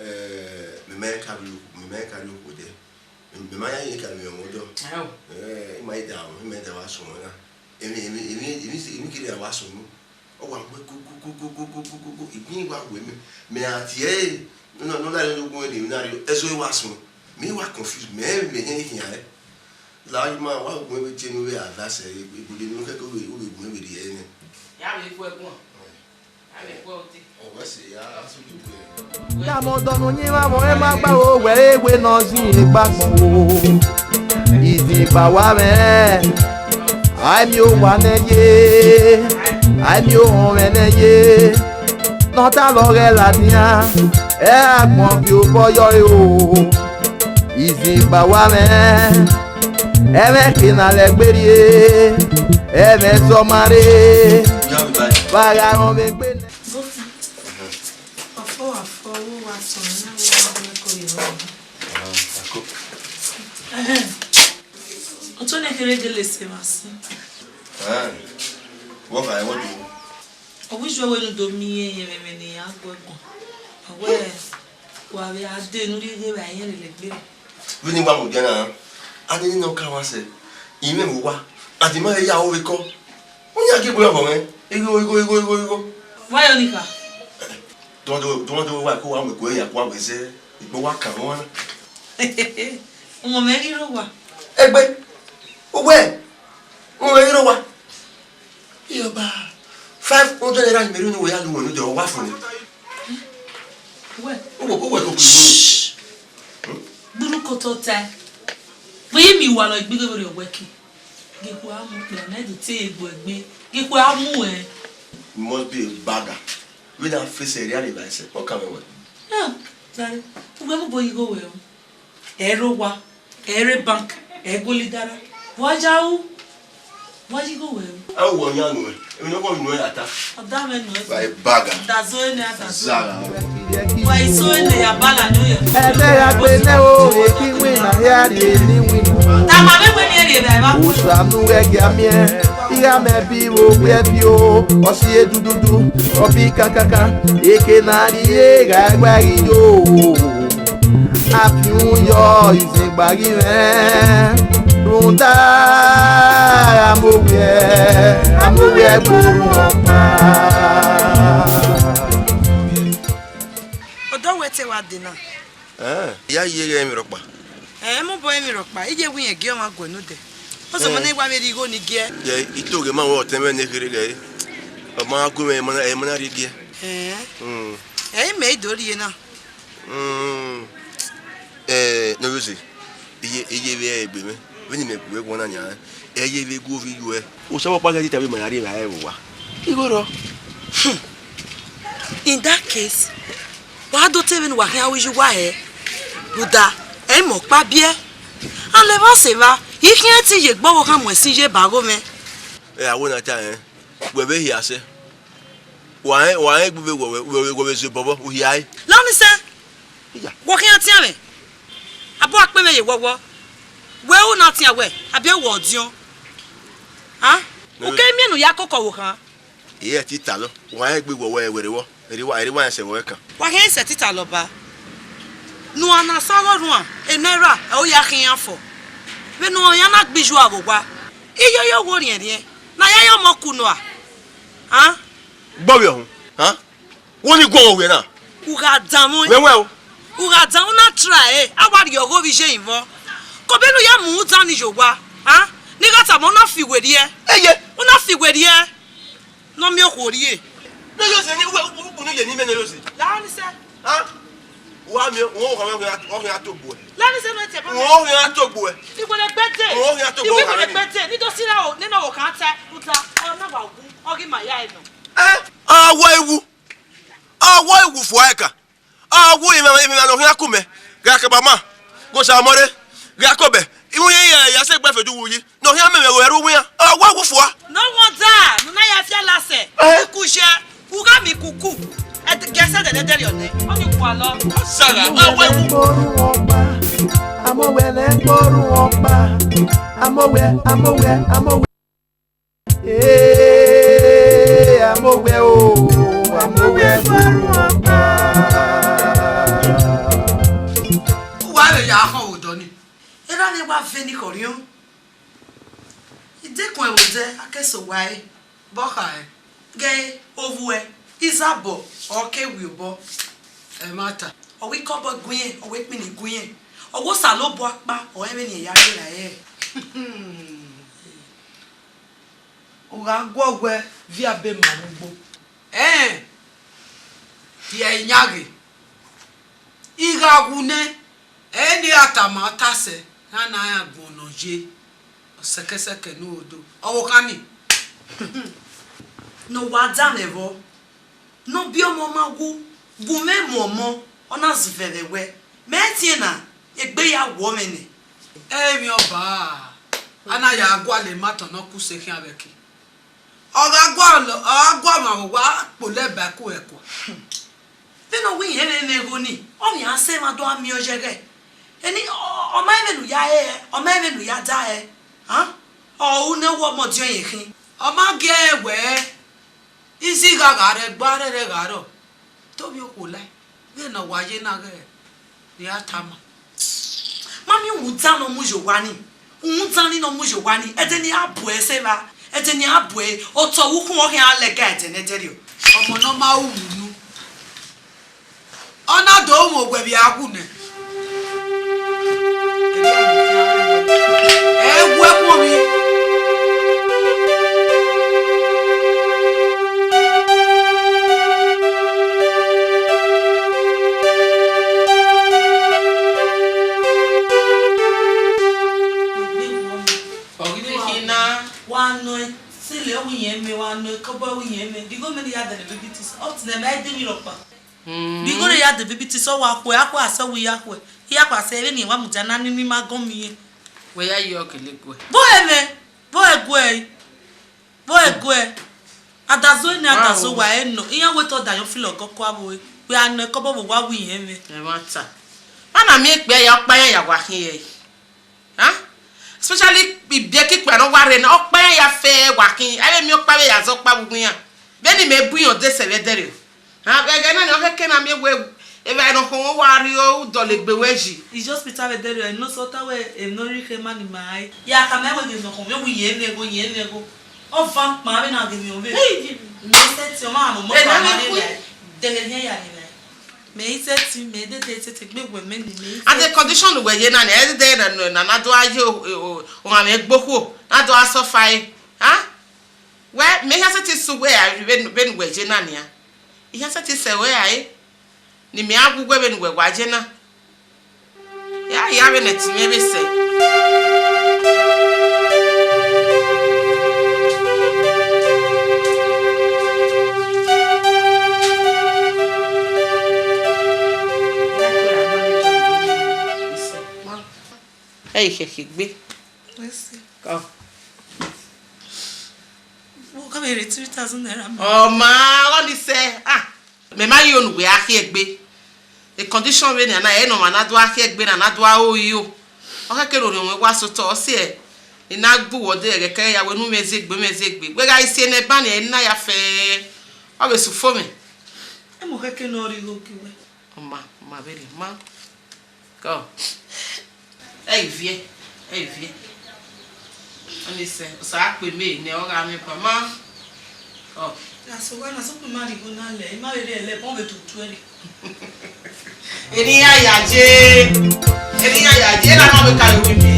eh, mẹ ma ka rhie okhuo, mẹ ma ka rhie okhuo dẹ. Mẹ ma ya ye ka miẹn ọmwa ọdọ. Ẹ o. Eh, ima i da, ima i da wa sọn na. Emwi, emwi, emwi, emwi, emwi kiri a wa sọn nu. Ọ wa wẹ gogogogogogogogo, igbin wa wẹ mẹ, mẹ a tie ẹre, nọ, nọ, na rẹ ogun ẹre, na rẹ ẹzọ wa sọn. Mẹ wa confuse, mẹ, mẹ hẹn ikhian rẹ. La ima wa gun ẹvbo tie nu vbe advice ẹre, ibude nu kẹkẹ u vbe, u vbe gun ẹvbo rhie ẹre nẹ. Ya vbe gu ẹguọn. Ya vbe gu ẹre ode. Ọ wẹ sẹ ya, a sọ Tama odọ ne uyinmwẹ amwẹ ọre ma gba ro wẹ ewe ne ọ zin egbe agbọn o. Izin ba wa mwẹ, a i miẹn owa nẹ ye, a i miẹn ohọnmwẹ nẹ ye. Ne ọ ta vbe ọghẹ ladian, ẹ agbọn viọ obọ yọ ẹre o. Izin ba wa mwẹ, ẹmwẹ ke na lẹ gbe rrie, ẹmwẹ zọ ma rre, vbe a gha rọn vbe egbe nẹ. Ọfọ wa fọ, ọvbo wa tọn, ne a vbe na wẹ ko ye ọvbo. Ẹhẹn. Ọtẹn ne kherhe gele sẹ emwa sin. Ẹhẹn. Wọ kha ẹmwẹ do. Ọ wẹ iye wẹ ne u do miẹn irẹn vbe ẹmwẹ ne iran gu ẹguọn. Ọ wẹ, wa vbe a dee ne u rhie ighe vbe a irẹn lele egbe. Vbene I wa mu dia na, a nene ne ọ ka mwa sẹ, I mwẹ vbe owa, a di ma he ya ro vbe ekọ. Ọ yan gie egbe ọghọ mwẹ, igho, igho, igho, igho, igho. Wa yọ ni kha. Dọmọdọmọ wa ko wa mu ẹko ya ko wa wẹ zẹ, egbe wa kan wọn na. Ọmọ mẹ ghi rre owa. Egbe, uwẹ, ọmọ mẹ ghi rre owa. Iyọba, five hundred naira ni mẹ rhie unu wẹ ya lu wẹ ne odẹ ọ wa fo nẹ. Uwẹ. Uwẹ, uwẹ ko kuru. Gburu koto tae. Vbe emi wa nọ igbighi vberriọ wẹ ke. Ghe khuẹ a mu kpẹ, ọ na do te egbe egbe. Ghe khuẹ a mu ẹn. You must be a bagger. Vbene a fẹsẹ rhie arre vbe ẹsẹ, ọ kan mwẹ wẹ. Ah, jare, uwẹ mu bo igho wẹ o. Ẹ rre owa, ẹ rre bank, ẹ guọlọ idara. Wa ya ru, wa ya igho wẹ ru. A ru wẹ ọyan nuẹn, emwi ne ọ khọn nuẹn ya ta. Ọ da mwẹ nuẹn. Wa e bagger. Da zo ene, a da zo. Zagha. Wa i so ene ya bala nuẹn. Ẹdẹ ya gbe nẹ o, eki win na hia rrie ni win na. Ta ma vbe wẹ ni rrie vbe evba. Osa nu ghẹ gia miẹn, I gha mẹ bi vbe okpia ẹvio, ọ si edududu, ọ bi kakaka, eke ne a rrie gha ẹguẹ ghi yo. Afiun yọ izengba ghi mwẹ, rhunmwuda amowiẹ, amowiẹ gbe orhu ọkpa. Odọ wẹ te wa dee na? Ẹn, I ya ye ghẹ emwi rhọkpa. Ẹn, mobọ emwi rhọkpa, iye wẹ irẹn gie ọmwa guẹ ne odẹ. Ọzọ ma na wa vbe rhie igho ni giẹ. Ye, I to ghe ma wẹ ọtẹn mwẹ ne kherhe ghẹ. Ọ ma gu mwẹ, ẹ ma na, ẹ ma na rhie giẹ. Ẹn. Hmm. Ẹ i mẹ i do rhie na. Hmm. Ẹ, ne ovbi ose, iye, iye vbe egbe mwẹ, vbene imẹ gu ẹguọn na nian, ẹ ye vbe gu ovbi yuẹ. Osa ọkpa ghẹ te ta vbe ma ya rhie evbare vbe owa. Igho rrọọ. Hmm. In that case, wa do te vbene uwa khian ru iye uwa hẹ, rhunmwuda, ẹ i mẹ ọkpa biẹ. A lẹ vbe ọse evba, I khian te iye gbe ọvbokhan mu ẹsin ye ba gho mwẹ. Ẹ, a wẹ na ta rẹn, wẹ vbe hia sẹ. Wa rẹn, wa rẹn egbe uwẹ, wẹ, wẹ, wẹ vbe zobọ vbọ, u hia ẹre. Lọni sẹ, iya, wọ khian tian mwẹ, abọ akpe mwẹ ye wọwọ, wẹ u na tian wẹ, abi wẹ ọdiọn. A? Ne u ke miẹn ne u ya koko ọvbokhan. Ẹ i re ẹtin talọ, wa rẹn egbe uwẹ, wẹ, wẹ rre vbọ, erriwa, erriwa rẹn sẹ vbọ ẹkan. Wa khian sẹ ẹtin talọ ba. Ne uan na sa ọghe orhuan, naira, ẹ u ya khian fọ. Vbene uan ya na gbe iye uwa vbe owa, iye yo wo riẹnriẹn, ne a ya ye ọmọ ku nua. A? Gbọvbiẹ ọhun, a? Wo ni guọghọ wẹ na? U gha danmwẹ. Wẹ wẹ o. U gha danmwẹ na try, a wa rhie ọghe ovbi iye vbọ. Kobenu ya mu udan ni ye owa, a? Ne I gha tama, u na fi werriẹ. Eye. U na fi werriẹ. Ne ọ miẹn okhuo rrie. Ne ọ yo sẹ ni, u, u, u, unu ye ne imẹ ne ọ yo sẹ. La ni sẹ. A? Wa miẹn, u, ọ khian, ọ khian to gbuẹ. La ni sẹ ne ọ tẹ ba. U, ọ khian to gbuẹ. Iwele gbẹdẹ. U, ọ khian to gbuẹ. Iwele gbẹdẹ. Ni do si ra o, nene ọvbokhan ta, uta, ọ na wa wu, ọ ghi ma ya ẹnọ. Ẹ, a wa iwu. A wa iwu fua ẹkan. A wu emwi, emwi ne ọ khian ku mẹ, gha kẹ ba ma, ghe Osa ọmọ rre, gha kobẹ, iwu ye ya, ya sẹ egbe fe du wu yi, ne ọ khian mẹ mwẹ ghe ẹre uwu iran, a wa wu fua. Ne ọ wọn da, ne u na ya fi ala sẹ, eh, kuku ye, u gha miẹn kuku, ẹ, gẹ sẹ dẹdẹdẹrriọ nẹ, ọ ni kua lọ. Osa gha, a wa wu. Amowẹ lẹ gboru ọkpa, amowẹ, amowẹ, amowẹ. Ee, amowẹ o, amowẹ gboru ọkpa. Uwa vbe ya khọn vbe odọ ni. Erha ne wa ve ni khọriọn. Idekun ẹvbo dẹ, a ke sẹ owa ẹre, vbe ọ kha ẹre. Ghe ovbuẹ, izabọ, ọ ke wi obọ. Ẹmwata. Ọ wẹ ikọbọ gu irẹn, ọ wẹ ikpinni gu irẹn. Ọ wẹ Osanobua ọkpa, ọ rẹn vbene irẹn ya ghe ra ẹre. U gha guọghọ ẹe viọ abe ma vbe ugbo. Ẹn, rhie ẹre yan ghe. I gha wu nẹ, ẹ i ne a tama ọta sẹ, ra na rẹn agbọn ne ọ ye, ọ sẹkẹsẹkẹ ne u do. Ọvbokhan ni. Ne ọ wa danmwẹ vbọ. Ne ọ biẹ ọmọ ma wu, gu mwẹ mu ọmọ, ọ na zivẹ vbe ẹwẹ. Mẹ i tie na, egbe ya wọ mwẹ nẹ. Emwi ọba, a na ya gualọ emwa tọn ne ọ ku se khian vbe ẹki. Ọ gha gualọ, ọ gha gualọ ọmwa vbe owa kpolo ẹba ẹko ẹkua. Vbene ọ wẹ irẹn mwẹ igho ni, ọ vbe iran sẹ emwa do gha miẹn oya ẹghẹ. Eni, ọ, ọ ma rẹn vbene u ya re hẹ, ọ ma rẹn vbene u ya da hẹ. A? Ọ ru ne ọ wẹ ọmọ diọn ye khin. Ọ ma gie ẹre wẹẹ, Izigha gha rre ẹgba, rẹrẹ gha rrọọ, te ovbi okhuo lae, vbene ọ wa ye na ghẹ ne a tama. Ma miẹn uhunmwu dan ne ọ mu ye owa ni, uhunmwu dan ni ne ọ mu ye owa ni, ẹdẹ ne a bu ẹre sẹ evba, ẹdẹ ne a bu ẹre, otọ vbe ukhunmwu ọ khian lẹga ẹdẹ ne ẹdẹrriọ. Ọmọ ne ọ ma ru uhunmwu unu, Ọ na do mu owẹ vbe a wu nẹ. Ẹ wu ẹkun ovbi. Ọ ghi vbe khin na. Wa nọ ẹre, sẹ lẹ ọ wu iyẹn mẹ, wa nọ ẹre kọbọ wu iyẹn mẹ. Righo mẹ ne I ya dẹlẹ baby things, up till now, mẹ i de emwi rhọkpa. Hmm. Righo ne I ya dẹlẹ baby things, ọ wa khuẹ, a khuẹ a sẹ wẹ I ya khuẹ. I ya khuẹ a sẹ vbene wa mudia na ni, ne ima gọn miẹn. Wẹ ya ye ọkẹlẹ guẹ. Bọ ẹmwẹ, bọ ẹguẹ, bọ ẹguẹ. Adazo ne adazo wa ẹ nọ, iran wẹ te ọ da yọ filo ọgọ kua vbe ore. Wẹ a nọ ẹre kọbọ vbe owa wu iyẹn mẹ. Ẹmwata. Vbene a miẹn ikpia ya ọkpa iran ya wa khin ẹre. Huh? Especially ibiẹka ikpia ne ọ wa rre na, ọkpa iran ya fẹ wa khin, a vbe miẹn ọkpa vbe ya zẹ ọkpa vbe uwu iran. Vbene imẹ bu iran odẹ sẹ vbe ẹdẹrriọ. Huh? Vbe ẹghẹ na ni, ọ khẹke na miẹn wẹ evbare ne ọ khọn mwẹ wa rrie udọlegbe wẹ yi. Is hospital vbe ẹdẹrriọ, ẹ nọ sẹ ọta wẹ emwi ne ọ rhie ikhe ma ni ma rae. Ya khama ẹre wẹ ghe ne ọ khọn mwẹ, wẹ iyẹn mwẹ ẹgho, iyẹn mwẹ ẹgho. Ọ van kpao vbene a ghe emwi ọvbehe. Mẹ i sẹtin, ọ ma mọ ọmọ Ena ọkpa ma vbe rre khu. Dẹghẹ ne iran ya rre na. Mẹ i sẹtin, mẹ i dede sẹtin, gbe wẹ mẹ ni, mẹ i And the sẹtin. Condition wẹ ye na ni, ẹ dede na, na, na do a ye o, o, o, ọmwa mwẹ gbe okhuo, na do a suffer ẹre. Huh? Wẹ, mẹ i hia sẹtin sẹ uwẹ a, vbene, vbene wẹ ye na nia. I hia sẹtin sẹ uwẹ a, eh? Ne imẹ a gu uwẹ vbene uwẹ wa ye na. Ya, ya vbene ẹtin mwẹ vbe sẹ. Ẹ i khẹke egbe. Mercy. Come. Wo ka vbe rhie three thousand naira ma? Ọ ma, ọ ni sẹ. Ah. Mẹ ma ye unu wẹ a khiẹ egbe. E condition vbene a na, ẹ ne ọmwa na do a khiẹ egbe na, na do a ro iro. Ọ khẹke ne orhiọn mwẹ wa sotọ, ọ siẹ, I na gbe uwẹ odẹ ẹghẹ kẹrẹ ya wẹ ne u mwẹ zẹ egbe, u mwẹ zẹ egbe. Wẹ gha i si ẹnẹ ban ni, ẹ na ya fẹ, ọ vbe sẹ ufomwẹ. Ẹ mu khẹke ne ọ rhie igho gie uwẹ. Ọ ma, ọ ma vberriọ, ọ ma. Kọ. Ẹ i viẹ, ẹ i viẹ. Ọ ni sẹ, Osa kpe mẹ ne ọ gha mwẹ ba ma. Ọ. Na so wa na so kpe ma rhie igho na lẹ, I ma vbe rhie ẹlẹ, bọ vbe tutu ẹre. Eni ya ya je, eni ya ya je, na ma be ka yo mi.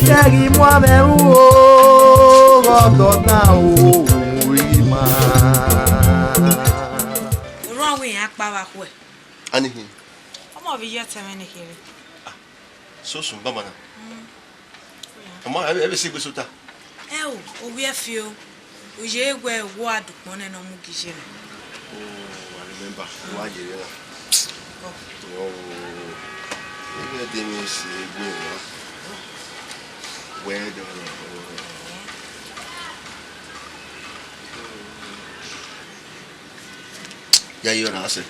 Sẹghi mu amẹ ru o, ọdọ na o, ori ma. Orhọn wẹ iran kpa vbe akhuẹ. Anihin. Ọmọ vbe iye ọtẹn mwẹ ne kherhe. Sosun baba na. Mm. Ọmọ, ẹ, ẹ vbe si egbe sota. Ẹ o, ovbi ẹfi o. U ye wẹ wo a dukpọn nẹ ne ọ mu gi ye na. Oh, I remember. Wa ye na. Oh. Oh, ẹ vbe de mi si egbe na. Well done. Ya yo na se.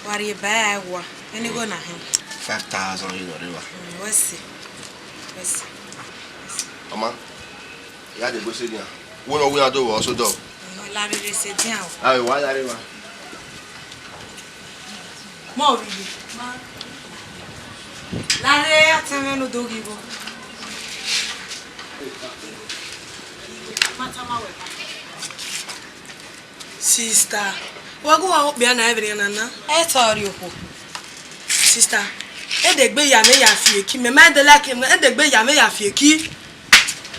Wa rhie ba ẹre wa. Eni go na hin. Five thousand euro rre wa. Mm, wẹ si. Wẹ si. Ọma, ya de gbe se dia. Wo no wi ado wo so do. Mm, la rere se dia o. Awe wa la rre wa. Mo ri yi. La rre atẹmwẹ no do ghi bo. Ma tama wẹ. Sister, wa gu wa okpia na ẹvbo na na. Ẹ tọ rhie okhuo. Sister, edegbe ya mẹ ya fi eki, mẹ ma de like him, edegbe ya mẹ ya fi eki.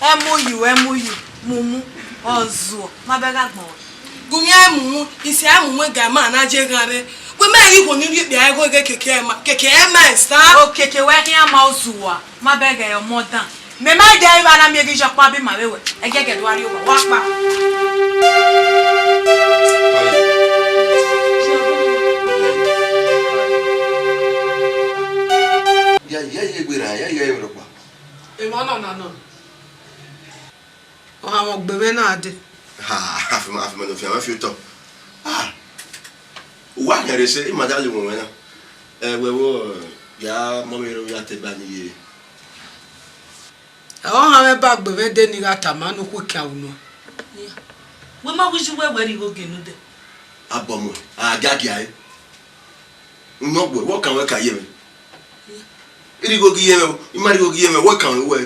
Ẹ mu yu, ẹ mu yu, mumu, ọ zuọ, ma bẹ gha gbọn. Gu mẹ ẹ mumu, isi ẹ mumu ga ma na je ghan re. Wẹ mẹ ghi khuo ni rhie okpia ẹgho ghe keke ẹ ma, keke ẹ ma ẹ sa. Okeke wẹ khian ma ozuwa, ma bẹ ghe ọmọ dan. Mẹ ma dẹ evba na miẹn ghi ye ọkpa bi ma vbe wẹ. Ẹgẹgẹ do a rrie owa, wa kpa. Ya, ya, ya, egbe ra, ya, ya, ya, rọkpa. Emọ nọ na nọ. Ọ ha mwẹ ọgbe mwẹ na dee. Ha, afimọ, afimọ ne ofian mwẹ fi otọ. Ah, uwa khian rre sẹ, ima da ye uwẹ na. Ẹ, wẹ vbo, ya mọ mwẹ rre, ya te ba ni ye. Ẹ, ọ ha mwẹ ba gbe mwẹ de ne I gha tama ne okhuo khian unu. Wẹ ma wẹ iye uwẹ wẹ rhie igho gie ne odẹ. Abọ muẹ, a gia gia ẹre. Unu ọgbe, wẹ ọ kan wẹ ka ye mwẹ. I rhie igho gie mwẹ o, I ma rhie igho gie mwẹ, wẹ ọ kan wẹ.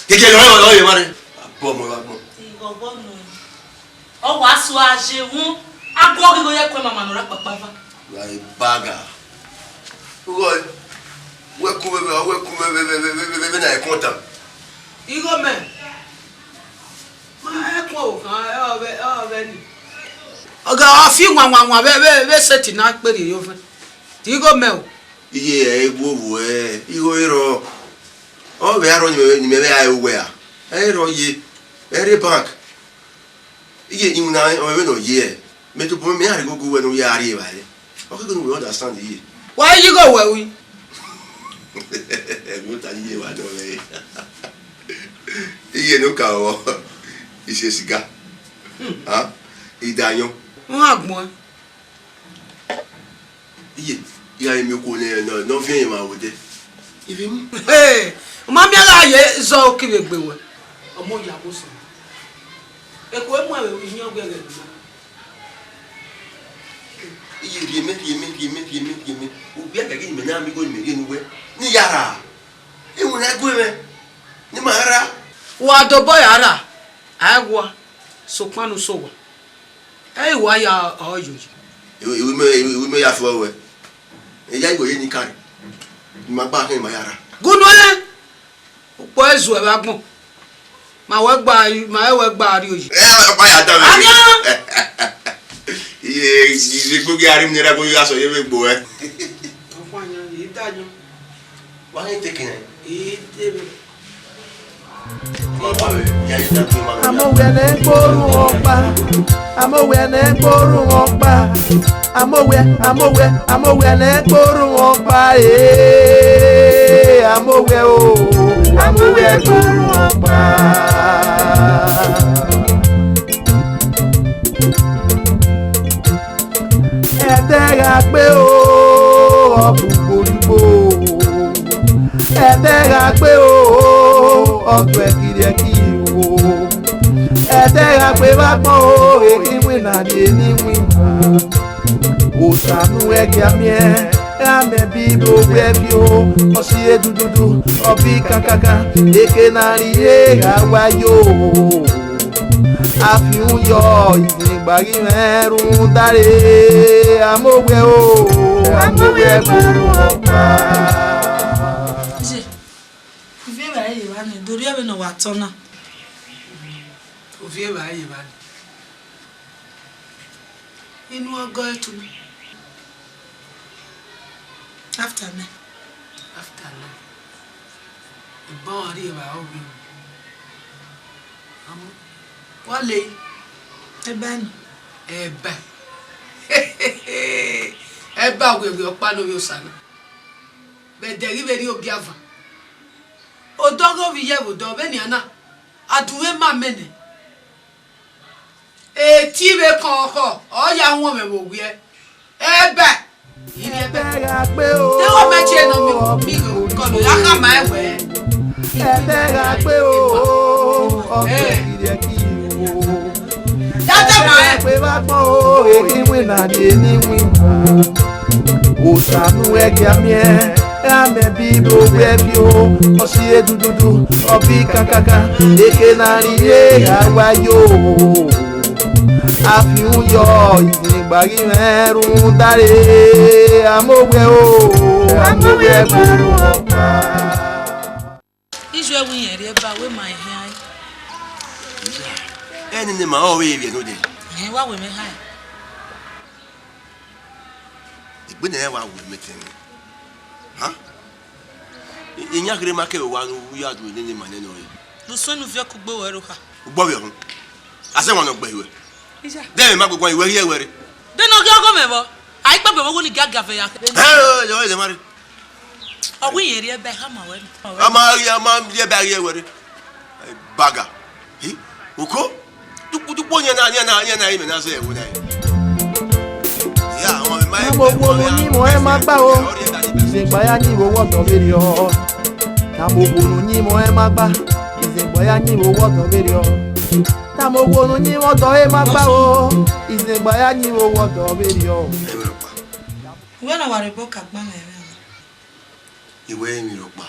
Keke, ọ, ọ, ọ, ye mare. Abọ muẹ, abọ. Ọ wa so a je wu, a gu ọghe igho ye ẹko mama ne ọ ra kpakpa va. Wa e baga. Ughọ, wẹ kun vbe, wẹ kun vbe, vbe, vbe na ẹkọn tan. Igho mẹ, ma ẹkọn o, kan, ẹ, ọ vbe, ọ vbe ni. Ọ ga, ọ fi wanwanwan vbe, vbe, vbe sẹtin na kperriẹ ye ovẹn. Te igho mẹ o. Iye ẹ i gu ovbo ẹ, igho i rrọọ. Ọ vbe arọ ni mẹ, ni mẹ vbe ra uwẹ a? Ẹ i rrọọ ye, ẹ rre bank. Iye, iwinna ọ vbe nọ ye ẹ. Mẹ tobọ mẹ, mẹ a rhe gogo wẹ ne u ya rri evbare. Ọ khẹke ne u wẹ understand iye. Wa i ye igho wẹ ru? Ẹmwata iye wa dọ mwẹ. Iye ne u ka vbọ, ise siga. Ha? Idayọn. N ha gbọn. Iye, I gha re miẹn okhuo ne, ne, ne ọ viẹn emwa vbe odẹ. I vbe mu. Hey, u ma miẹn gha ye zọ oki vbe egbe wẹ. Ọmọ ya wo sẹ. Eku emu ẹvbo iyẹn ọghe ẹghẹ nọ. Iye, rhie mẹ, rhie mẹ, rhie mẹ, rhie mẹ, rhie mẹ. Ovbi ẹghẹ ghi mẹ na miẹn igho ne imẹ rhie ne uwẹ. Ne I ya ra. Iwinna gu mwẹ, ne ima ra. Wa dobọ ya ra, a i wa, sokpan ne u sẹ owa. Ẹ i wa ya ọ yoyi. Iwẹ, iwẹ mẹ, iwẹ mẹ ya fo wẹ. Eya igho ye ni kare. Ma gba khin ma ya ra. Gunu ẹ, ukpọ ẹ zuẹ vbe agbọn. Ma wẹ gba, ma wẹ gba rri oyi. Ẹ, ọkpa ya da mwẹ. Ania! Iye, iye, gbogbo arre mi ra gbogbo aso ye vbe gbo ẹ. Ọkpa yan, ye da yan. Wa ghi te kẹrẹ. Ee, de mwẹ. Amoghiẹ ne gbe orhunmwu ọkpa, amoghiẹ ne gbe orhunmwu ọkpa, amoghiẹ, amoghiẹ, amoghiẹ ne gbe orhunmwu ọkpa, ee, amoghiẹ o, amoghiẹ gbe orhunmwu ọkpa. Ẹdẹ gha gbe o, ọ bu gbodigbo. Ẹdẹ gha gbe o, ọ tuẹ kiriẹki o. Ẹdẹ gha gbe vbe agbọn o, ehe iwinna rhie ne iwinna. Osa ne u ghẹ gia miẹn, gha mẹ bi do wẹ fi o. Ọ si edududu, ọ bi kankankan, eke ne a rhie gha wa yo. Afiun yọ, izengba ghi mwẹ rhunmwuda re, amoghiẹ o, amoghiẹ gbe orhunmwu ọkpa. Iye, ivie evbare ye evba nẹ, do rhie vbene ọ wa tọ na. Ovie evbare ye evba nẹ. Inu ọgọ ẹtu. After nẹ. After nẹ. Ebọ ọre evbare ọ vbe. Wa le. Ẹba ni. Ẹba. Ẹba wẹwẹ ọkpa ne ovbi Osa na. Vbe ẹdẹ ghi vbe rrie ogiava. Odọ ghe ovbi iyẹvbo odọ vbenian na. Adunmwu ma mẹ nẹ. Eti vbe kọnkhọ, ọ ya wọn mwẹ vbe owiẹ. Ẹbẹ. Ivie ẹbẹ. Ẹbẹ gha gbe o. Deghẹ ọ mẹ tie nọ mi, mi kọlọ ya khama ẹwẹ. Ẹbẹ gha gbe o. Ọ gbe ivie ẹki o. Ya tẹ ma ẹ. Ẹbẹ gha gbe vbe agbọn o. Ehe iwinna rhie ne iwinna. Osa ne u ghẹ gia miẹn, ra mẹ bi do wẹ fi o, ọ si edududu, ọ bi kankankan, eke ne a rhie gha wa yo. Afiun yọ, izengba ghi mwẹ rhunmwuda re, amowẹ o, amowẹ gbe orhunmwu ọkpa. Iye, wẹ irẹn rhie ba, wẹ ma hia ẹre. Ẹnene ma ọre vbe rhie node. Ẹn, wa wẹ mwẹ hae. Egbe ne ẹ wa wẹ mẹ tẹn. Ha? Iran kherhe ma kẹ vbe owa ne u ya du nene ma nene ọre. Vbe suẹn ne u viọ kugbe wẹ ro kha. U gbọ vbe ọhun. A sẹ wan nọ gbe iwẹ. Iye. Dẹ ma gbegbe iwẹ rhie wẹ re. De ne ọ ghi ọgọ mẹ vbọ? A i kpegbe vbe owo ni giagia vbe ya. Ẹ, ẹ, ẹ, ẹ, ẹ, ma re. Ọ wẹ irẹn rhie ba, a ma wẹ nọ. A ma rhie, a ma rhie ba rhie wẹ re. Baga. Hi, uko. Tukpu, tukpu, yan na, yan na, yan na, imẹ na zẹ ẹvbo na. Ya, ọmọ mi ma. Tama owo ne uyinmwẹ ọnrẹn ma gba o, izengba ya yin vbe owa ọdọ vberriọ. Tama owo ne uyinmwẹ ọnrẹn ma gba, izengba ya yin vbe owa ọdọ vberriọ. Tama owo ne uyinmwẹ ọdọ ọre ma gba o, izengba ya yin vbe owa ọdọ vberriọ. Wẹ na wa rhe obọ ka gba mwẹ ẹmwẹ na. Iwẹ emwi rhọkpa.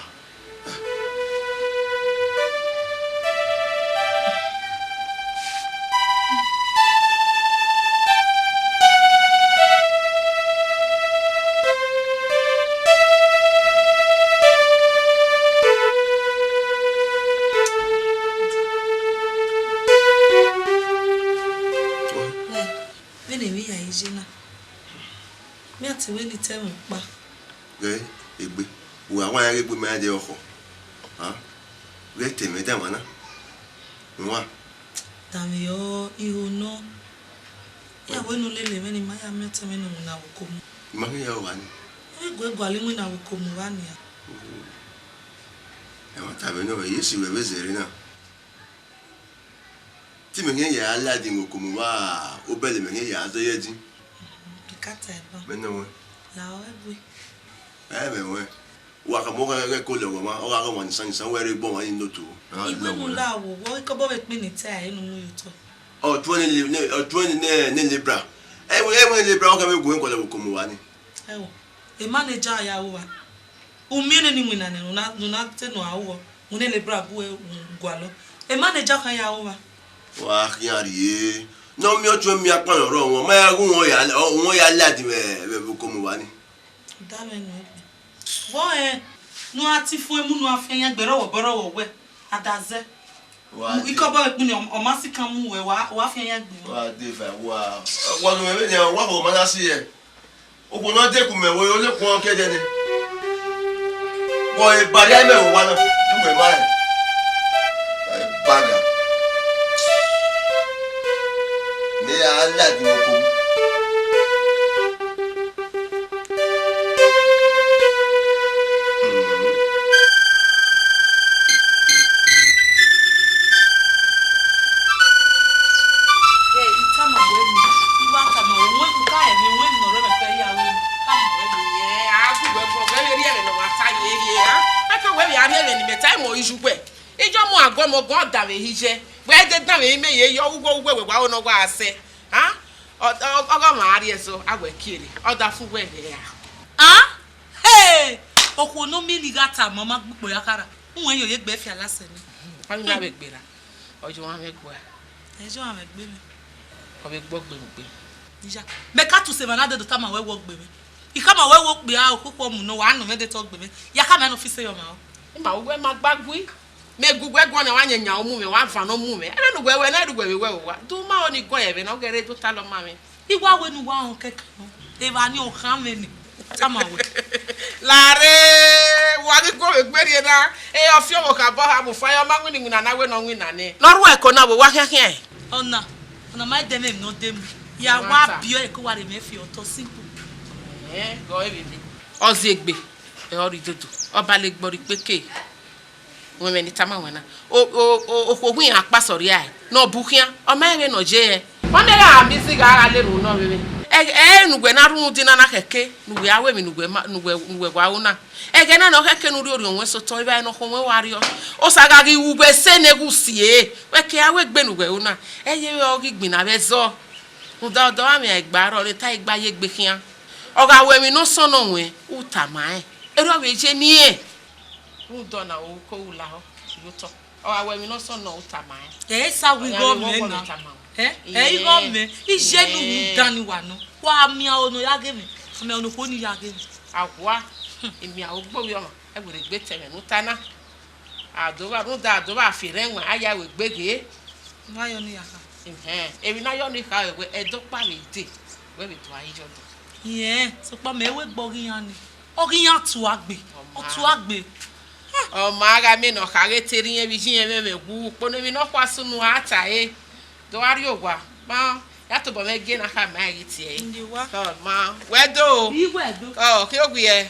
Te wẹ ne I te ẹmwẹ ọkpa. Ghẹ egbe, uwa wa ya ghe egbe ma ya de ọkhọ. Ha? Ghẹ te mwẹ danmwa na. Wan. Danmwehọ iho nọ. Ya wẹ ne u lele mwẹ ne ima ya miẹn ọtẹn mwẹ ne ọ winna vbe okomu. I ma khian ya ru evba ni. Ẹ i gu gualọ iwinna vbe okomu evba nian. Ẹmwata vbe nọ, ẹ i si ruẹ vbe zẹre na. Te imẹ khian ya ladian vbe okomu evba, obẹlẹ mẹ khian ya zẹ ye ẹdin. I ka ta ẹban. Mẹ nọ wẹ. La ọre gbe. Ẹ mẹ wẹ. Wa khama ọghe ẹghẹ ko lẹ ọmwa, ọ gha ghe ọmwa nisan nisan, wẹ rre egbe ọmwa ni notu. Iwẹ ne u la wo, wẹ ikọbọ vbe kpini te a i re ne u mu ye otọ. Ọ tuẹn ne, ne, ọ tuẹn ne, ne, ne Libra. Ẹ wẹ, ẹ wẹ Libra, ọ gha vbe gu ẹn gualọ vbe okomu evba ni. Ẹ wo, emanager ya ru evba. U miẹn nene iwinna nẹ, ne u na, ne u na te ne a ru vbọ, u ne Libra gu ẹn gualọ. Emanager kha ya ru evba. Wa khian rrie. Ne ọ miẹn ọtuẹn miẹn akpọnrọn ọrọre wọn, ma ya gu wọn ya, wọn ya ladian vbe, vbe, vbe okomu evba ni. Da mwẹ nọ egbe. Vbọ rẹn ne u ra te ifuẹmu ne u ra fian yan egbe rọwọbọrọwọ wẹ, a da zẹ. Wa de. Ikọbọ vbe kpini, ọ ma si kan mu wẹ, wa, wa fian yan egbe. Wa de va wa. Wa do mẹ vbene wa vbe ma na si yẹ. Okhuo ne ọ dekun mẹ, wo yo ne kuọn ke dẹdẹ. Wọ e baria mẹ vbe owa na, du mẹ ma rẹn. Baga. Mẹ a la di oko. Ẹ, I tama wẹ ni, I wa tama wẹ, wẹ, u ka hẹ mwẹ, wẹ ne ọ rre mwẹ fẹ ya wẹ, tama wẹ ni. Ẹ, a gu wẹ bọ, wẹ vbe rhie ẹmwẹ ne ọ ma ta ye rhie, a? Eke wẹ vbe a rhie ẹmwẹ ne imẹ ta, imẹ ọre iye uwẹ. Iye ọmọ aguọmọ guan, ọ danmwehọ iye. Wẹ de danmwehọ imẹ ye yọ, uwẹ, uwẹ, wẹ wa ho ne ọ wa sẹ. A? Ọ, ọ, ọghe ọmwa a rhie ẹzọ, a wẹ kie rre. Ọ da fu wẹ rre a? A? Hey! Okhuo ne ọ miẹn ne I gha tama, ọ ma gbe ukpo ya kharha. Uwẹ yo ye gbe fian last ni. Ọ ghi na vbe gberra. Ọ ye ọmwa mwẹ gbe a. Ẹ ye ọmwa mwẹ gbe mwẹ. Ọ vbe gbe ọgbe mu gbe. Iya, mẹ ka tu sẹ emwa na de do tama wẹ wẹ ọ gbe mwẹ. I khama wẹ wẹ okpia okhokhuo mu nọ, wa nọ mwẹ de te ọ gbe mwẹ. Ya khama nọ fi sẹ yọ ma o. Ima uwẹ ma gba gui. Mẹ gu wẹ guan na, wa yan yan ọ mu mwẹ, wa van ọ mu mwẹ. Ẹmwẹ ne uwẹ wẹ na, ru wẹ vbe wẹ owa. Du ma ọ ni guan ẹmwẹ na, ọ ghe rre do ta lọ ma mwẹ. I wa wẹ ne uwa họn kẹkan nọ, evba ni ọ khan mwẹ ni, tama wẹ. Lare, wa ghi gu vbe egbe rhie na, e ọ fi ọvbokhan bọ ha mu fa, ọ ma winna iwinna na wẹ ne ọ winna nẹ. Ne ọ rhuẹ ẹko na vbe owa khian khian. Ọna, ọna ma dẹ mwẹ emwi ne ọ de mu. Ya wa biẹ ẹko wa rre mwẹ fi otọ simple. Ẹ, gọ evbe. Ọ ziegbe, ẹ ọ rre idodo, ọ ba le gbe ọre ikpeke. Wẹ mwẹ ne I tama wẹ na. O, o, o, okhuo iran kpasẹ ọ rhia ẹe, ne ọ bu khian, ọ ma rẹn vbene ọ ye ẹe. Wa miẹn gha miẹn izi gha gha le erhunmwu nọ vbe mwẹ. Ẹ, ẹ, ne uwẹ na rhunmwuda na na khẹke, ne uwẹ a ru emwi ne uwẹ ma, ne uwẹ, ne uwẹ wa ru na. Ẹghẹ na ne ọ khẹke ne u rhie orhiọn ruẹn sẹ otọ, evbare ne ọ khọn ruẹn wa rriọ. Osa gha ghi ru uwẹ sẹ ne ghẹ usie, wẹ ke a ru egbe ne uwẹ ru na. Ẹ ye vbe ọ ghi gbinna vbe ẹzọ. Rhunmwuda ọdọ ọmwa mwẹ a i gba rrọọ, ne ta i gba ye egbe khian. Ọ gha ru emwi ne ọ sọnnọ ruẹn, u tama rẹn. Erriọ vbe ye ne irẹn. Rhunmwuda ọna, u ko ru lahọ, I ye otọ. Ọ gha ru emwi ne ọ sọnnọ, u tama rẹn. Ẹ i sa wẹ igho mẹ na. Ẹ, ẹ igho mẹ, iye ne u dan ni wa nọ. Wa miẹn aro ne ọ ya ghe mwẹ, a miẹn aro ne okhuo ni ya ghe mwẹ. Awa, I miẹn aro gbe ovbi ọmwa, ẹ wẹ rre egbe te ẹmwẹ ne u ta na. A do vba, rhunmwuda a do vba fi erhẹn wan, a ya ru egbe ghe. Ne a yọ ne I ya kha. Ẹhẹn, emwi ne a yọ ne I kha wẹ, ẹdẹ ọkpa vbe dee, wẹ vbe do a ye ọdọ. Irẹn, sokpan mẹ wẹ gbe ọghe iran ni. Ọghe iran tua gbe. Ọ tua gbe. Ọ ma gha miẹn ne ọ kha ghe te rhiẹn vbe iye ẹmwẹ mwẹ wu, ukpo ne emwi nọkhua sunu a ta ẹre. Do gha rrie owa, ma, ya tobọ mwẹ gie ne a kha ma ẹre ghi tie ẹre. Ọ ma, wẹ do. I wẹ do. Ọ, ke owiẹ.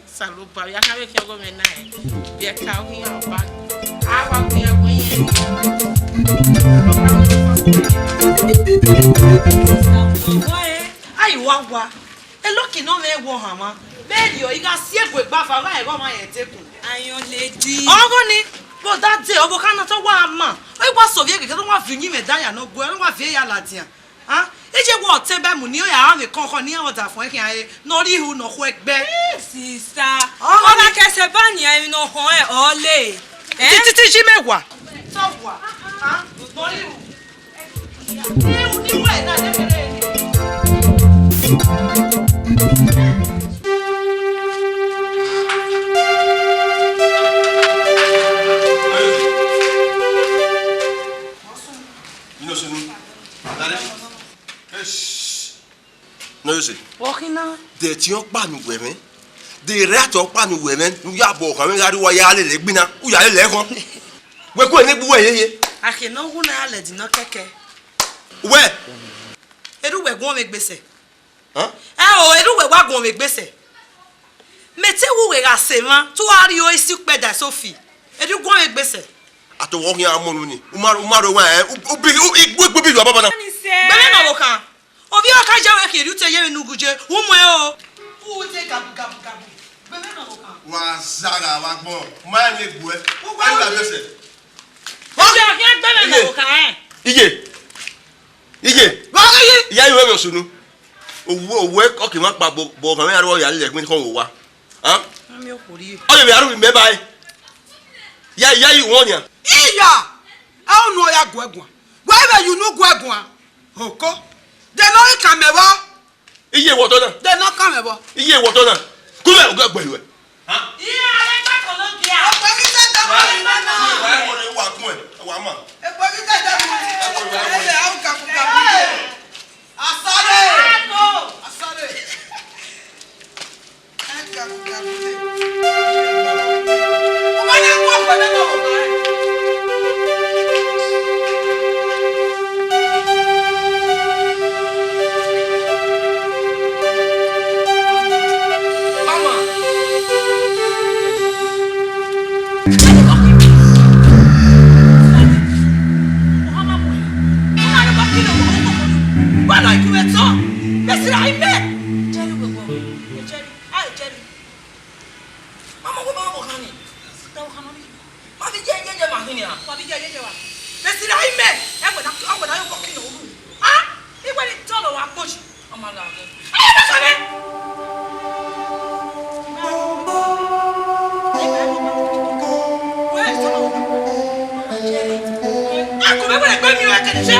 Osanobua, ya kha vbe khian ọghe mwẹ na, ẹ. Biẹ ka owian ọba. A wa gbe ẹwe yẹn. Ọgbọ ẹ, a i wa wa. Elọki ne ọ mwẹ ẹvbo hanmwa. Vberriọ, I gha si egbe gba fa, ọ gha ẹghẹ ọmwa rẹn dekun. Iron lady. Ọghọ ni, vbe ọdade, ọvbokhan na te ọ wa ma. Ọ i wa sẹ ovbi egege, te ọ wa viọ uyinmwẹ da yan ne ọ gu ẹre, ọ wa viọ ya ladian. A, iye wẹ ọtẹn bẹmu ni, ọ ya ra vbe kọnkọn ne iran ọdafẹn khian re, ne ọ rhie ihu ne ọ khu ẹgbẹ. Sista, ọmwa kẹsẹ ba nian emwi ne ọ khọn ẹn, ọ le. Ẹ? Titi, titi, ji mẹ wa. Tọ wa. A, ne ọ rhie ihu. Ihu ni wẹ na, ne kere ni. Ino sunu. Dale. Eish. Nọ Joseph. Vbe ọ khin na? De ẹtin ọkpa ne uwẹ mwẹ, de right ọkpa ne uwẹ mwẹ, ne u ya bọ ọkhan mwẹ gha rrie uwa ya lele egbe na, u ya lele ẹkhọn. Wẹ ku ẹre ne egbe uwẹ yeye. Akhe ne ọ wu na ya lẹ ẹdin nọ kẹkẹ. Uwẹ. Erha uwẹ guọnmwẹ egbe sẹ. Hàn? Ẹ o, erha uwẹ wa guọnmwẹ egbe sẹ. Mẹ te wu wẹ gha sẹ emwa, te u gha rrie isi ukpẹ da eso fi. Erha u guọnmwẹ egbe sẹ. Ato wọ khian mọ unu ni. U ma, u ma rre owa, ẹ, u, u bi, u, igbu, igbu bi yu ababa na. Gbẹmwẹ na vbe okhan. Ovbi ọka ya wẹ khian erha utọ ye vbe ne u gu je, u muẹn o. U te gabu, gabu, gabu. Gbẹmwẹ na vbe okhan. Wa zagha, wa gbọn. Ma ne gbuẹ. U gba Ẹ gha ru. Bẹsẹ. Iye, ọkhian gbẹmwẹ na Iye. Vbe okhan, ẹ. Iye. Iye. Wa gha ye. Iya, yu ẹmwẹ osunu. Owu, owu ọkemwa kpa bọ, bọ ọkhan mwẹ ya rrie uwa ya lele ẹgbin khọn vbe owa. Hàn? Ami okhuo. Ọ yevbe aro mẹ ba ẹe. Ya, ya, yu wọn nian. Iya! A unu ọ ya guẹ guan. Wẹ vbe ye unu guẹ guan. Oko. De ne ọ ghi kan mẹ vbọ. Iye wọ tọ na. De ne ọ kan mẹ vbọ. Iye wọ tọ na. Ku mẹ, u gbe gbe ruẹ. Iye, a lẹ gba kọlọ bia. Ọkpẹ ghi dede mu ẹre na. Wa ẹ wọrẹ wa kun ẹ, wa ma. Ọkpẹ ghi dede mu ẹre. Ẹ wọrẹ, ẹ wọrẹ. Ẹ, a wu gabu gabu. Asare. Asare. Mama, wẹ ma vbe okhan ni? Te okhan nọ ni? Ma vbe iye, iye, iye ma khin nian. Wa vbe iye, iye, iye wa. Vbe sirra imẹ, ẹwẹ na, ẹwẹ na yo kọki nọ ru. Ah, iwẹ ni tọlọ wa kpoji. Ọ ma gha ghe. Ẹ, ma sọ nẹ. Wẹ tọlọ. A kò bẹ wẹrẹ gbẹ mi o, ẹkẹ ni iṣẹ.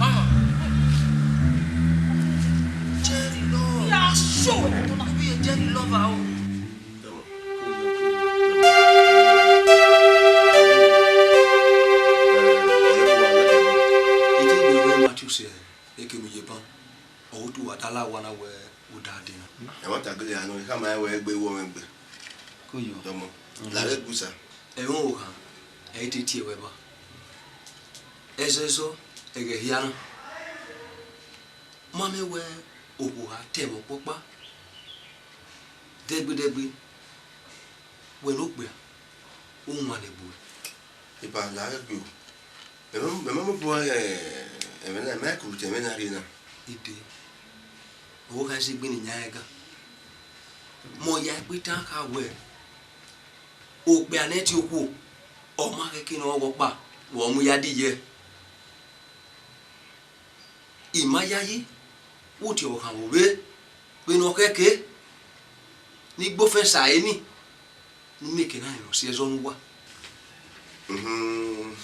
Mama. Jerry love. Ya show. Jerry lover o. Ẹ, ẹ, ẹ, ẹ, ẹ, Matthew sẹ, ekevbe iyeban, ọ ru te uwa da la owa na wẹ u da dee na. Ẹmwata gele a nọ, I khama rẹn wẹ egbe wọọ mwẹ egbe. Koyo. Dọmọ, la ghẹ gu sa. Ẹmwẹ okhan, ẹ i te tie wẹ ba. Ẹzẹzọ, ẹghẹ hia na. Ma miẹn wẹ okhuo gha ta ẹmwẹ ọkpọkpa, dẹgbedẹgbe, wẹ ne okpia, u wan ne egbe uẹ. Epa, la ghẹ gbe o. Mẹ ma, mẹ ma mu bu, ẹ, ẹmwẹ na, mẹ ma kuru te ẹmwẹ na rhie na. Dede, ọ kha sẹ egbe ne iyan ẹga. Mẹ ọ ya ikpita kha wẹ, okpia ne ẹtin okhuo, ọ ma khẹke ne ọ ghọ ọkpa, vbe ọ mu ya di yẹ. I ma yayi, vbe otọ ọvbokhan vbe ovbe, vbene ọ khẹke, ne I gbe ofẹn sa ẹre ni, ne I mieke na rẹn ne ọ si ẹzọ ne uwa. Mhm.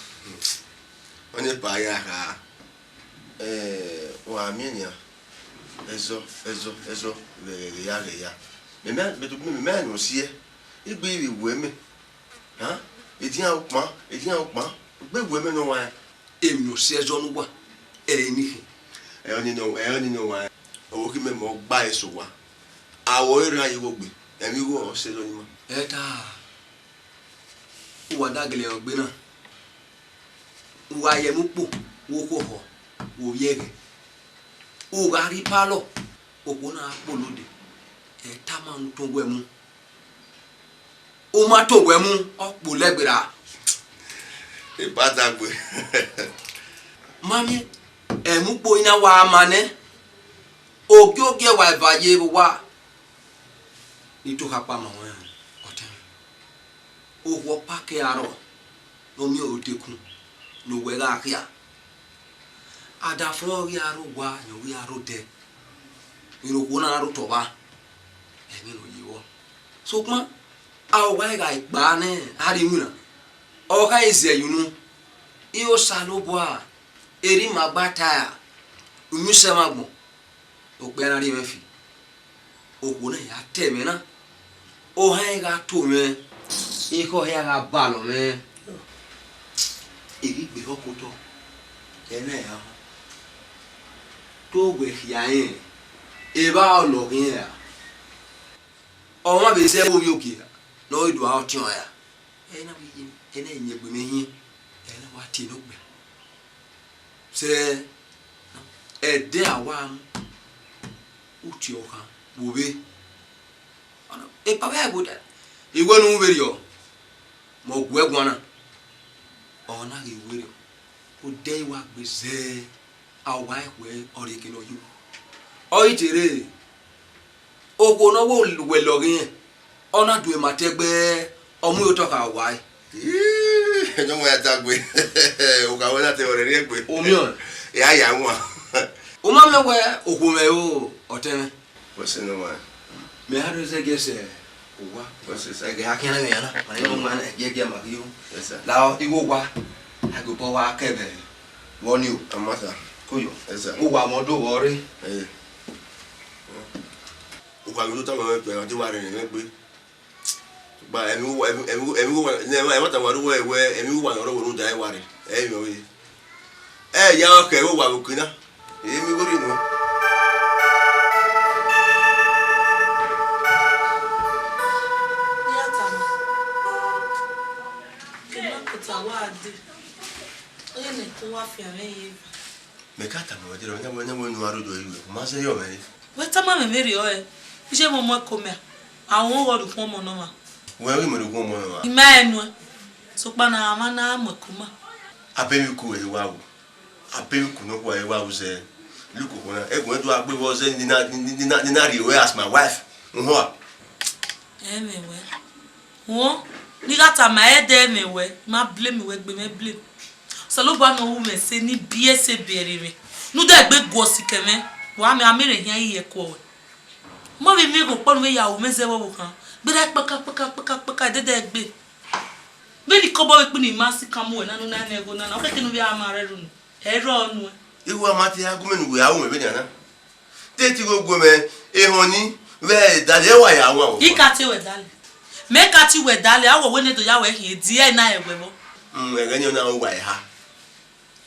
Ọni epa ya kha, ẹ, wa miẹn nian, ẹzọ, ẹzọ, ẹzọ, ghẹ, ghẹ, ghẹ ya, ghẹ ya. Mẹ ma, mẹ ma rẹn ne ọ si ẹe, I gbe ivbi wẹ mẹ. Hàn? Edian ukpan, edian ukpan, gbe wẹ mẹ ne ọ wan. Emwi ne ọ si ẹzọ ne uwa, ẹre ni khin. Ẹ ọnii nọ, ẹ ọnii nọ wa. Ọvbokhan mẹ mẹ ọ gba eso wa. Awọ erhan ye igho gbe, ẹmwẹ igho ọ sẹ ẹzọ ni ma. Ẹta, uwa da gele rẹn gbe na, uwa ye ẹmwẹ ukpo, wo khuọkhọ, wo vbiẹ ẹghẹ. U gha rrie ipalọ, okhuo na gha kpolo dee, ẹ tama ne u tọn wẹ mu. U ma tọn wẹ mu, ọ kpolo ẹgbe ra. Epa dagbe. Ma miẹn, ẹmwẹ ukpo i na wa ma nẹ, ogiogie wa eva ye vbe owa, ne I to kha kpa ma ruẹn ọtẹn mwẹ. Okhuo ọkpa ke aro ne ọ miẹn odekun ne owẹ gha khia. A da fẹrẹ ọ ghi aro owa, rẹn ọ ghi aro odẹ, vbene okhuo na na rre otọ vba, ẹmwẹ ne ọ ye vbọ. Sokpan, a wa gha kpa nẹ a rrie iwinna, ọ kha i zẹ ye unu, I re Osanobua, erha ima gba ta ra, uyunmwu isẹ mwa agbọn, okpia na rhie mwẹ fi. Okhuo na ya ta ẹmwẹ na, ohan ẹre gha to mwẹ, ekhọe hia gha balọ mwẹ. I ghi gbe ehọ ke otọ, ẹ na ya họn. Wẹ khia rẹn, evba ọ lọghe iran ra? Ọmwa vbe zẹ vbe ovbi ogie ra, ne ọ ghi do aro ọtiọnrẹn ra? Ẹ na vbe ye, ẹ na yin egbe mwẹ hiẹn, ẹ na wa tie ne okpia. Sẹ, ẹdẹ a wa mu, uti ọkhan vbe ovbe. Epa vbe ẹvbo da, I wẹ ne u vberriọ, mẹ ọ gu ẹguan na, ọ na ghi werriọ, odẹ I wa gbe zẹ, a wa ẹkhuẹ ọrrieke ne ọ yo. Ọ i te rre, okhuo ne ọ wẹ wẹ lọghe irẹn, ọ na due ma tẹgbẹ, ọ mu otọ kha wa ẹe. Ii, ẹdẹ ọmọ ya dagbe. Okhae wẹ na te ọrẹre egbe. U miẹn ọẹn? Ya ya wan. U ma miẹn wẹ okhuo mwẹ ro, ọtẹn mwẹ? Wẹ sẹ ne wa? Mẹ a rre zẹgiẹ sẹ owa. Wẹ sẹ sẹ. Ẹghẹ a khian na mwẹ ya na, ma ne ọ ma na giẹgiẹ ma ghi ru. Yes, sir. La igho owa, a ghi obọ wa kẹ vbe vbọ ni o. Amasa. Koyo. Yes, sir. Owa mẹ ọdọ vbọ rre. Eh. Okhuo ghi do tama mwẹ pẹ, ọ te wa rẹn mwẹ gbe. Ba, emwi uwa, emwi, emwi, emwi uwa, ne ẹmwata wa ru wẹ, wẹ, emwi uwa ne ọ rre wẹ rhunmwuda ẹre wa rre, ẹ i mwẹ ọvbehe. Ẹ ya ọkhẹ vbe uwa vbe okina, emwi igho rre nuẹn. Iran tama, kevbe kota wa dee, ọ ye ne ẹko wa fian mwẹ ye eva. Mẹ ka tama ruẹ, ọ na wẹ, ọ na wẹ unu a rre odọ ẹ ru, u ma zẹ yọ mwẹ re. Wẹ tama mwẹ vberriọ ẹre, iye mwẹ mu ẹko mẹ, a wọn ọghe ọdukun ọmọ ne ọmwa. Wẹ ghi mu ẹko ọmọ ne ọmwa? I ma rẹn nuẹn, sokpan ne a mwa na mu ẹko ma. Abemwiku ẹre wa ru, abemwiku nọkhua ẹre wa ru zẹ, Luke okhuo na, ẹguẹn do gha gbe vbọ zẹ ne I na, ne I na, ne I na rhie ruẹ as my wife, uhunmwu. Ẹmwẹ wẹ. Wọn, ne I gha tama ẹdẹ ẹmwẹ wẹ, I ma blame wẹ, gbe mwẹ blame. Osanobua ne ọ ru mwẹ ẹse ne I biẹ ẹse biẹ rre mwẹ, ne u dẹ gbe guọ sikẹ mwẹ, wa mẹ, a miẹn rẹn khian i ye ẹko ruẹ. Ma vbe miẹn ghe ọkpọ ne u vbe ya ru mwẹ zẹ vbe ọvbokhan, gberra kpaka, kpaka, kpaka, kpaka, ẹdẹdẹ gbe. Vbene ikobọ vbe kpini ma si kan mu wẹ na, ne u na mwẹ ẹghẹ na, ọ khẹke ne u vbe a ma rre unu, ẹ i rrọọ nuẹn. Igho a ma te argument ne uwẹ a ru mwẹ vbenian na. Te te igho gu mwẹ, ehọ ni, vbe dale, ẹ wa ya wan. I ka te wẹ dale. Mẹ ka te wẹ dale, a wẹ wẹ ne do ya wẹ khian, edi ẹre na rẹn wẹ vbọ. Mm, ẹghẹ ni ọ na ru uwa eha.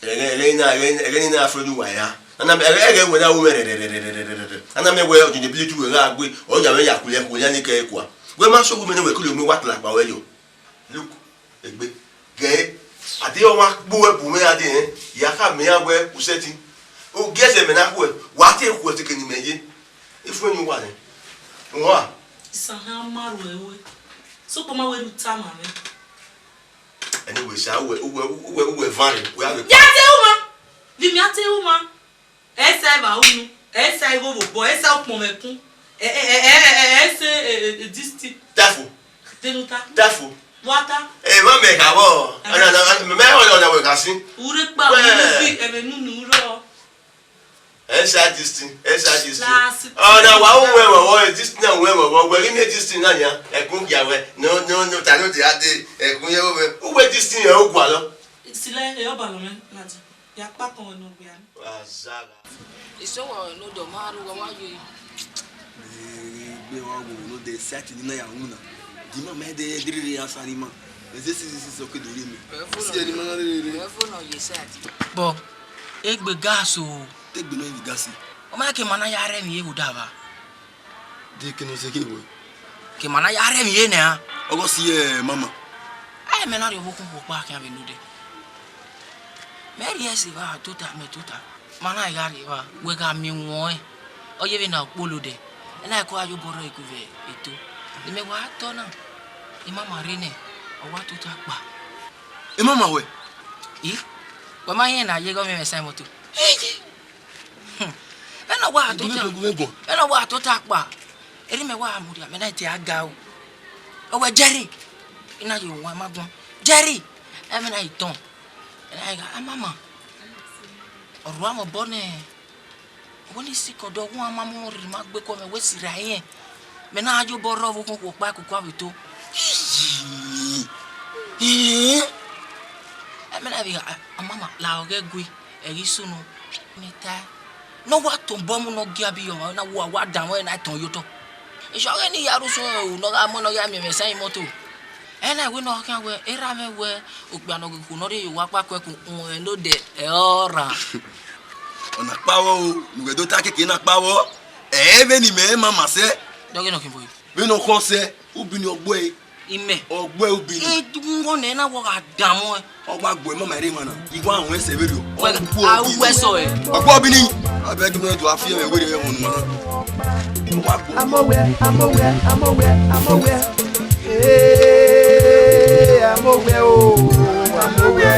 Ẹghẹ, ẹghẹ ni na, ẹghẹ, ẹghẹ ni na friend uwa eha. Ana mẹ, ẹghẹ, ẹghẹ wẹ na ru mwẹ rẹrẹrẹrẹrẹrẹ. Ana mẹ wẹ ọdẹdẹ ability wẹ gha gbe, ọ ya mwẹ ya khulia, khulia ni kẹ kua. Wẹ ma sọ gu mwẹ ne wẹ kilo mwẹ wa tala kpa wẹ yo. Look, egbe, gẹ, a de ọmwa gbe uwẹ bu mwẹ a de, eh, ya kha mẹ iran wẹ u sẹtin. Ogiẹzẹ mẹ na khuẹ, wa te khuẹ te kene imẹ ye. Ifuẹn ni uwa nẹ. Uwa. Isan hia ma ru ẹre. Sokpan ma wẹ ne u tama mwẹ. Anyway, sha, uwẹ, uwẹ, uwẹ, uwẹ vanrẹ, wẹ a vbe. Ya te uma! Vbe mia te uma! Ẹ sa evba unu, ẹ sa igho vbe obọ, ẹ sa ukpọn vbe ẹkun, ẹ, ẹ, ẹ, ẹ, ẹ, ẹ sa, ẹ, ẹ, ẹ, this thing. Tafo. Denuta. Tafo. Wata. Ẹ, ma mẹ kha vbọ. Aha. Ana, ana, mẹ, mẹ, ọna, ọna wẹ kha sin. Ure kpa, wẹ. Unu bi, ẹmwẹ nunu rọ. Ẹ sa this thing, ẹ sa this thing. Last. Ọna wa u wẹ vbọ, this thing na wẹ vbọ, wẹ ghi mẹ this thing na nia, ẹkun gia wẹ, no, no, no, ta no de ade, ẹkun ye vbe, u wẹ this thing ẹ o gualọ. Silẹ, ẹ ọba lọ mẹ, ladi. Ya kpakọn wẹ ne ọ wia ni. Azagha. Iso wa ne odọ ma ru wa wa ye. Egbe wa wo no de sati ni na ya wu na. Di ma ma de de re asa ni ma. Eze si si si so ke do re mi. Si ni ma na re re. Ẹ fo nọ ye sati. Bọ, egbe gas o. Te gbe no yi gas. Ọ ma ke ma na ya rẹ mi ye wo da va. De ke no se ke wo. Ke ma na ya rre emwi ye nẹ a? Ọghe ọ si, eh, mama. Ẹ, mẹ na rhie ọvbokhan okhuo ọkpa khian vbe nodẹ. Mẹ rhie ẹse evba tota, mẹ tota. Ma na gha rhie evba, wẹ gha miẹn wọn ẹn. Ọ ye vbe na kpolo dẹ. Ẹ na ẹko a ye obọ rrọọ iko vbe eto. Ne imẹ wa tọ na, e mama rre nẹ, ọ wa tota kpa. E mama wẹ? I, wẹ ma rẹn ne a ye ighẹ ọmwẹmwẹ sa imoto? Iye. Hmm. Vbene ọ wa tota, vbene ọ wa tota kpa, erha mẹ wa mudia, mẹ na te a ga o. Ọ wẹ, Jerry, I na ye wan ma guan. Jerry, ẹmwẹ na i tọn. Ẹ na gha, a mama. Ọ rua mwẹ obọ nẹ, ọ wẹ ne I sikẹ ọdọ, ọ wan ma mu rhirhi ma gbe kọ mwẹ, wẹ sirra irẹn. Mẹ na ye obọ rrọọ vbe okhuo okhuo ọkpa koko avbe eto. Ii, ii. Ẹmwẹ na vbe gha, a mama, la ọghẹ gue, ẹ ghi sunu. Mẹ ta, ne ọ wa tọn obọ mu ne ọ gia bi yọ, na wa, wa dan mwẹ na tọn ye otọ. Eshọ ọghe ne I ya rre usun ẹre, ne ọ gha mu ne ọ gha miẹn mwẹ sẹ imoto. Ẹ na wẹ ne ọ khian wẹ, erha mwẹ wẹ, okpia ne ọ ghi khuo ne ọ rhie ye owa kpa kuẹku, ne odẹ, ẹ ọ ra. Ọ na kpa vbọ o, ne uwẹ do ta keke na kpa vbọ. Ẹ vbene imẹ ma ma sẹ. Dọghe nọ khin boy. Vbene ọ khọn sẹ, ubini ọgbuẹ. Imẹ. Ọgbuẹ ubini. Edunrọ nẹ na wọ gha dan mọ. Ọ wa gbuẹ mama ẹre emwa na. I wa rẹn sẹ vberriọ. Wẹ, a ru wẹ sọ ẹ. Ọgbuẹ ubini. Abẹ gi mẹ do a fi ẹmwẹ were ẹmwẹ unu na. Ọ wa gbuẹ. Amowẹ, amowẹ, amowẹ, amowẹ. Ee, amowẹ o, amowẹ.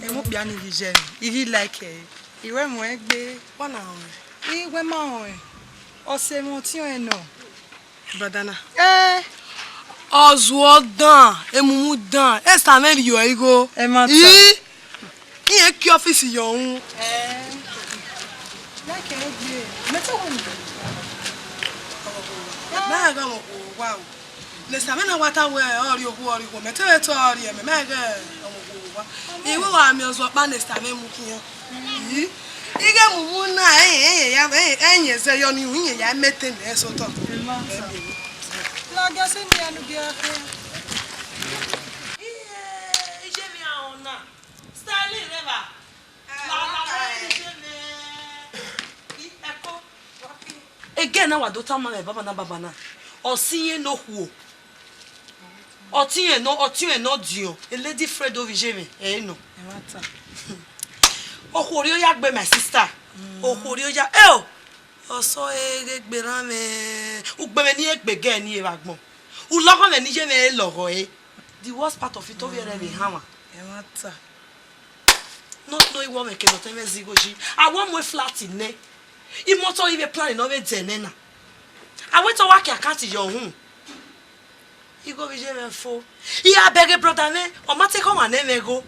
Emọ okpia ni ghi ye, I ghi like ẹre. I wẹ mu ẹn gbe, wa na rọnrẹn. I wẹ ma rọnrẹn. Ọ sẹ emwi ọtiọnrẹn nọ. Brother na. Eh, ọ zuọ dan, emumu dan, Esther mwẹ rhie ọre igho. Ẹ ma ta. I, irẹn ke ọfisi yọ uhunmwu. Eh, like ẹre gbe, mẹ te wẹ ni. Mẹ gha gha mọ wa o. Nesta mwẹ na wa ta wẹẹ ọ rrie okhuo, ọ rrie okhuo, mẹ te vbe te ọ rrie mẹ, mẹ ghẹ ọmwa okhuo owa. I wẹ wa miẹn ọzọ ọkpa Nesta mwẹ mu khian. I, I ghẹ mu mu na, ẹyẹn, ẹyẹn ya, ẹyẹn, ẹyẹn zẹ yọ ni hu, ẹyẹn ya mẹ te nẹ sotọ. Lagẹsi ni anu gẹ akhe. Iye, iye mi ahọn na. Styling rẹ va. La, la, la, iye mẹ. I, ẹko. Ẹgẹ na wa do tama mwẹ baba na, baba na. Ọ si irẹn ne okhuo. Ọtiẹn nọ, ọtiẹn nọ diọn, a lady friend ovbi iye mwẹ, ẹ i nọ. Ẹ wa ta. Okhuo rhie oya gbe my sister. Mm. Okhuo rhie oya, ẹ o. Ọsọ ẹre ghe gberra mwẹ. Ugbẹn mwẹ ne irẹn gbe gẹ ne irẹn vbe agbọn. Ulọghọ mwẹ ne iye mwẹ lọghọ ẹre. The worst part of it, ovbi ẹre vbe hanmwa. Ẹ wa ta. Not know iwọ mwẹ ke nọtẹn mwẹ zẹ igho yi. A wa mu flat nẹ. Imọto ivbi plan ne ọ vbe dẹ nẹ na. A wẹ te ọ wa ke account yọ uhunmwu. Igho vbe iye mwẹ fo. I ya bẹghe brother mwẹ, ọ ma te khọ ọmwa nẹ mwẹ igho.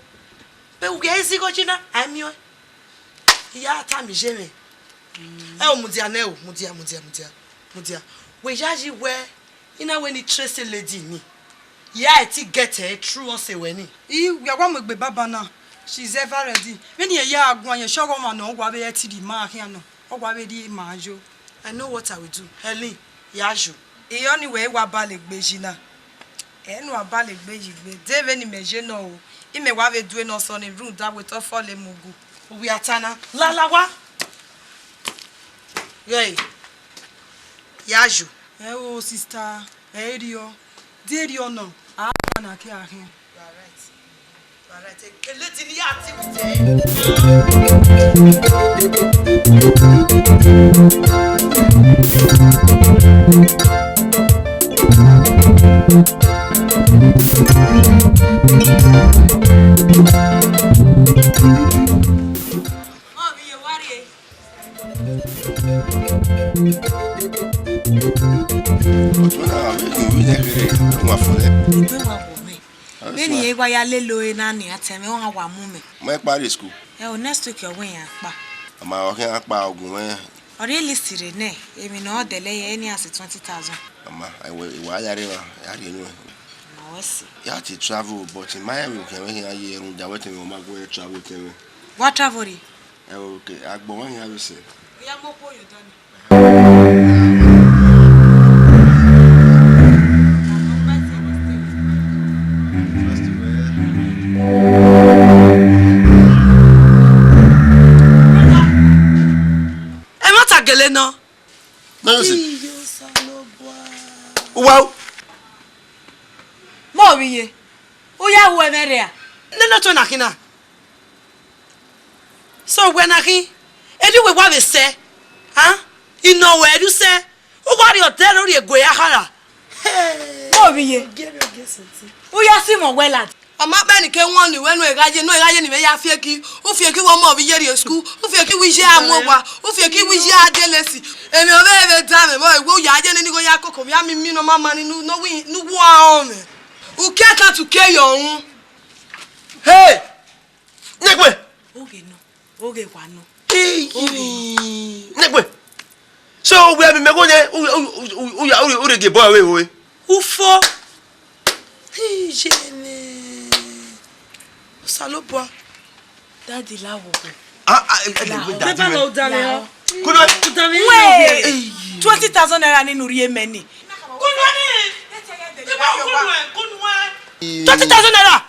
Vbe uwẹ i zẹ igho yi na, a i miẹn ọẹn. I ya tama iye mwẹ. Ẹ o, mudia nẹ o, mudia, mudia, mudia, mudia. Wẹ yayi wẹ, I na wẹ ne I trace lady ni. Ya e ti get ẹre true ọse wẹ ni. I wẹ wa mu egbe baba na. She's ever ready. Vbene irẹn ya guan yẹn, sure ọmwa nọ, ọ wa vbe rẹn ti rhie ima khian nọ. Ọ wa vbe rhie ima yo. I know what I will do. Helen, ya yo. Irẹn ọnii wẹ wa ba lẹ egbe yi na. Ẹ ne uwa ba lẹ egbe yi gbe. De vbene imẹ ye nọ o. Imẹ wa vbe due ne ọsọ ni rhunmwuda wẹ te ọ fọlọ emu gu. Uwẹ a ta na. Lala wa. Ghẹ, ya yo. Ẹ o, sister, ẹ i rriọ. De erriọ nọ, a na na ke a khian. You are right. You are right. A lady ni ya ti with Egbe wa wọ mwẹ. Vbene irẹn wa ya lele ore na ni, a tẹn mwẹ, ọ gha wa mu mẹ. Ma kpa rrie school. Ẹ o, next week ọ wẹ iran kpa. Ama ọ khian kpa ogun mwẹ. Ọ rhie list rre nẹ, emwi ne ọ dẹlẹ ye, eni a si twenty thousand. Ama, I will, I will ya rre, ya rhie nuẹn. Ma wẹ si. Ya ti travel, but ma rẹn vbe okhian mwẹ khian ye rhunmwuda wẹ tẹn mwẹ, ọ ma gu travel tẹn mwẹ. Wa travel rre? Ẹ o, okay, agbọn mwẹ khian vbe sẹ. Ọ ya mu okhuo ye odọ ni. Ẹmwata gele nọ. Nọ yọ sẹ. Iyo Osanobua. Uwa o. Mọ vbe iye. U ya ru ẹmwẹ rre a? Nene ọtẹn na khin na. So wẹ na khin, erriọ uwẹ wa vbe sẹ, a? I nọ wẹ erriọ u sẹ, u wa rhie ọdẹ rre orhie gue akhara. Hey. Mọ vbe iye. Ogie rre ogie sẹtin. U ya si mwẹ wẹ lad. Ọ ma kpẹe ne I ke wọn ne uwẹ ne u gha ye, ne u gha ye ne imẹ ya fieki, u fieki wẹ ọmọ vbe iye rrie school, u fieki wẹ iye a mu owa, u fieki wẹ iye a de lesi. Emwi ọ vbe vbe da mwẹ vbọ, wẹ u ya ye nene igho ya koko, vbe a mi mi ne ọ ma ma ni, ne u, ne u wi, ne u wu arọn mwẹ. U ke account u ke yọ uhunmwu. Hey! Nẹgbẹn! Oghe nọ, oghe wa nọ. Hey, nẹgbẹn! So, wẹ mi mẹ gho nẹ, u, u, u, u, u, u, u rhe gie bọ ẹre vbe? Ufo. Hey, ye mwẹ. Osanobua. Daddy, la wo. Ah, ah, eh, eh, Lahọ. Daddy, Never man. Know, Daniel. Lahọ. Kunu. Daniel. Wait. Hey. Twenty thousand naira ni nu rhie mẹ ni. Kunu ni. Twenty thousand naira.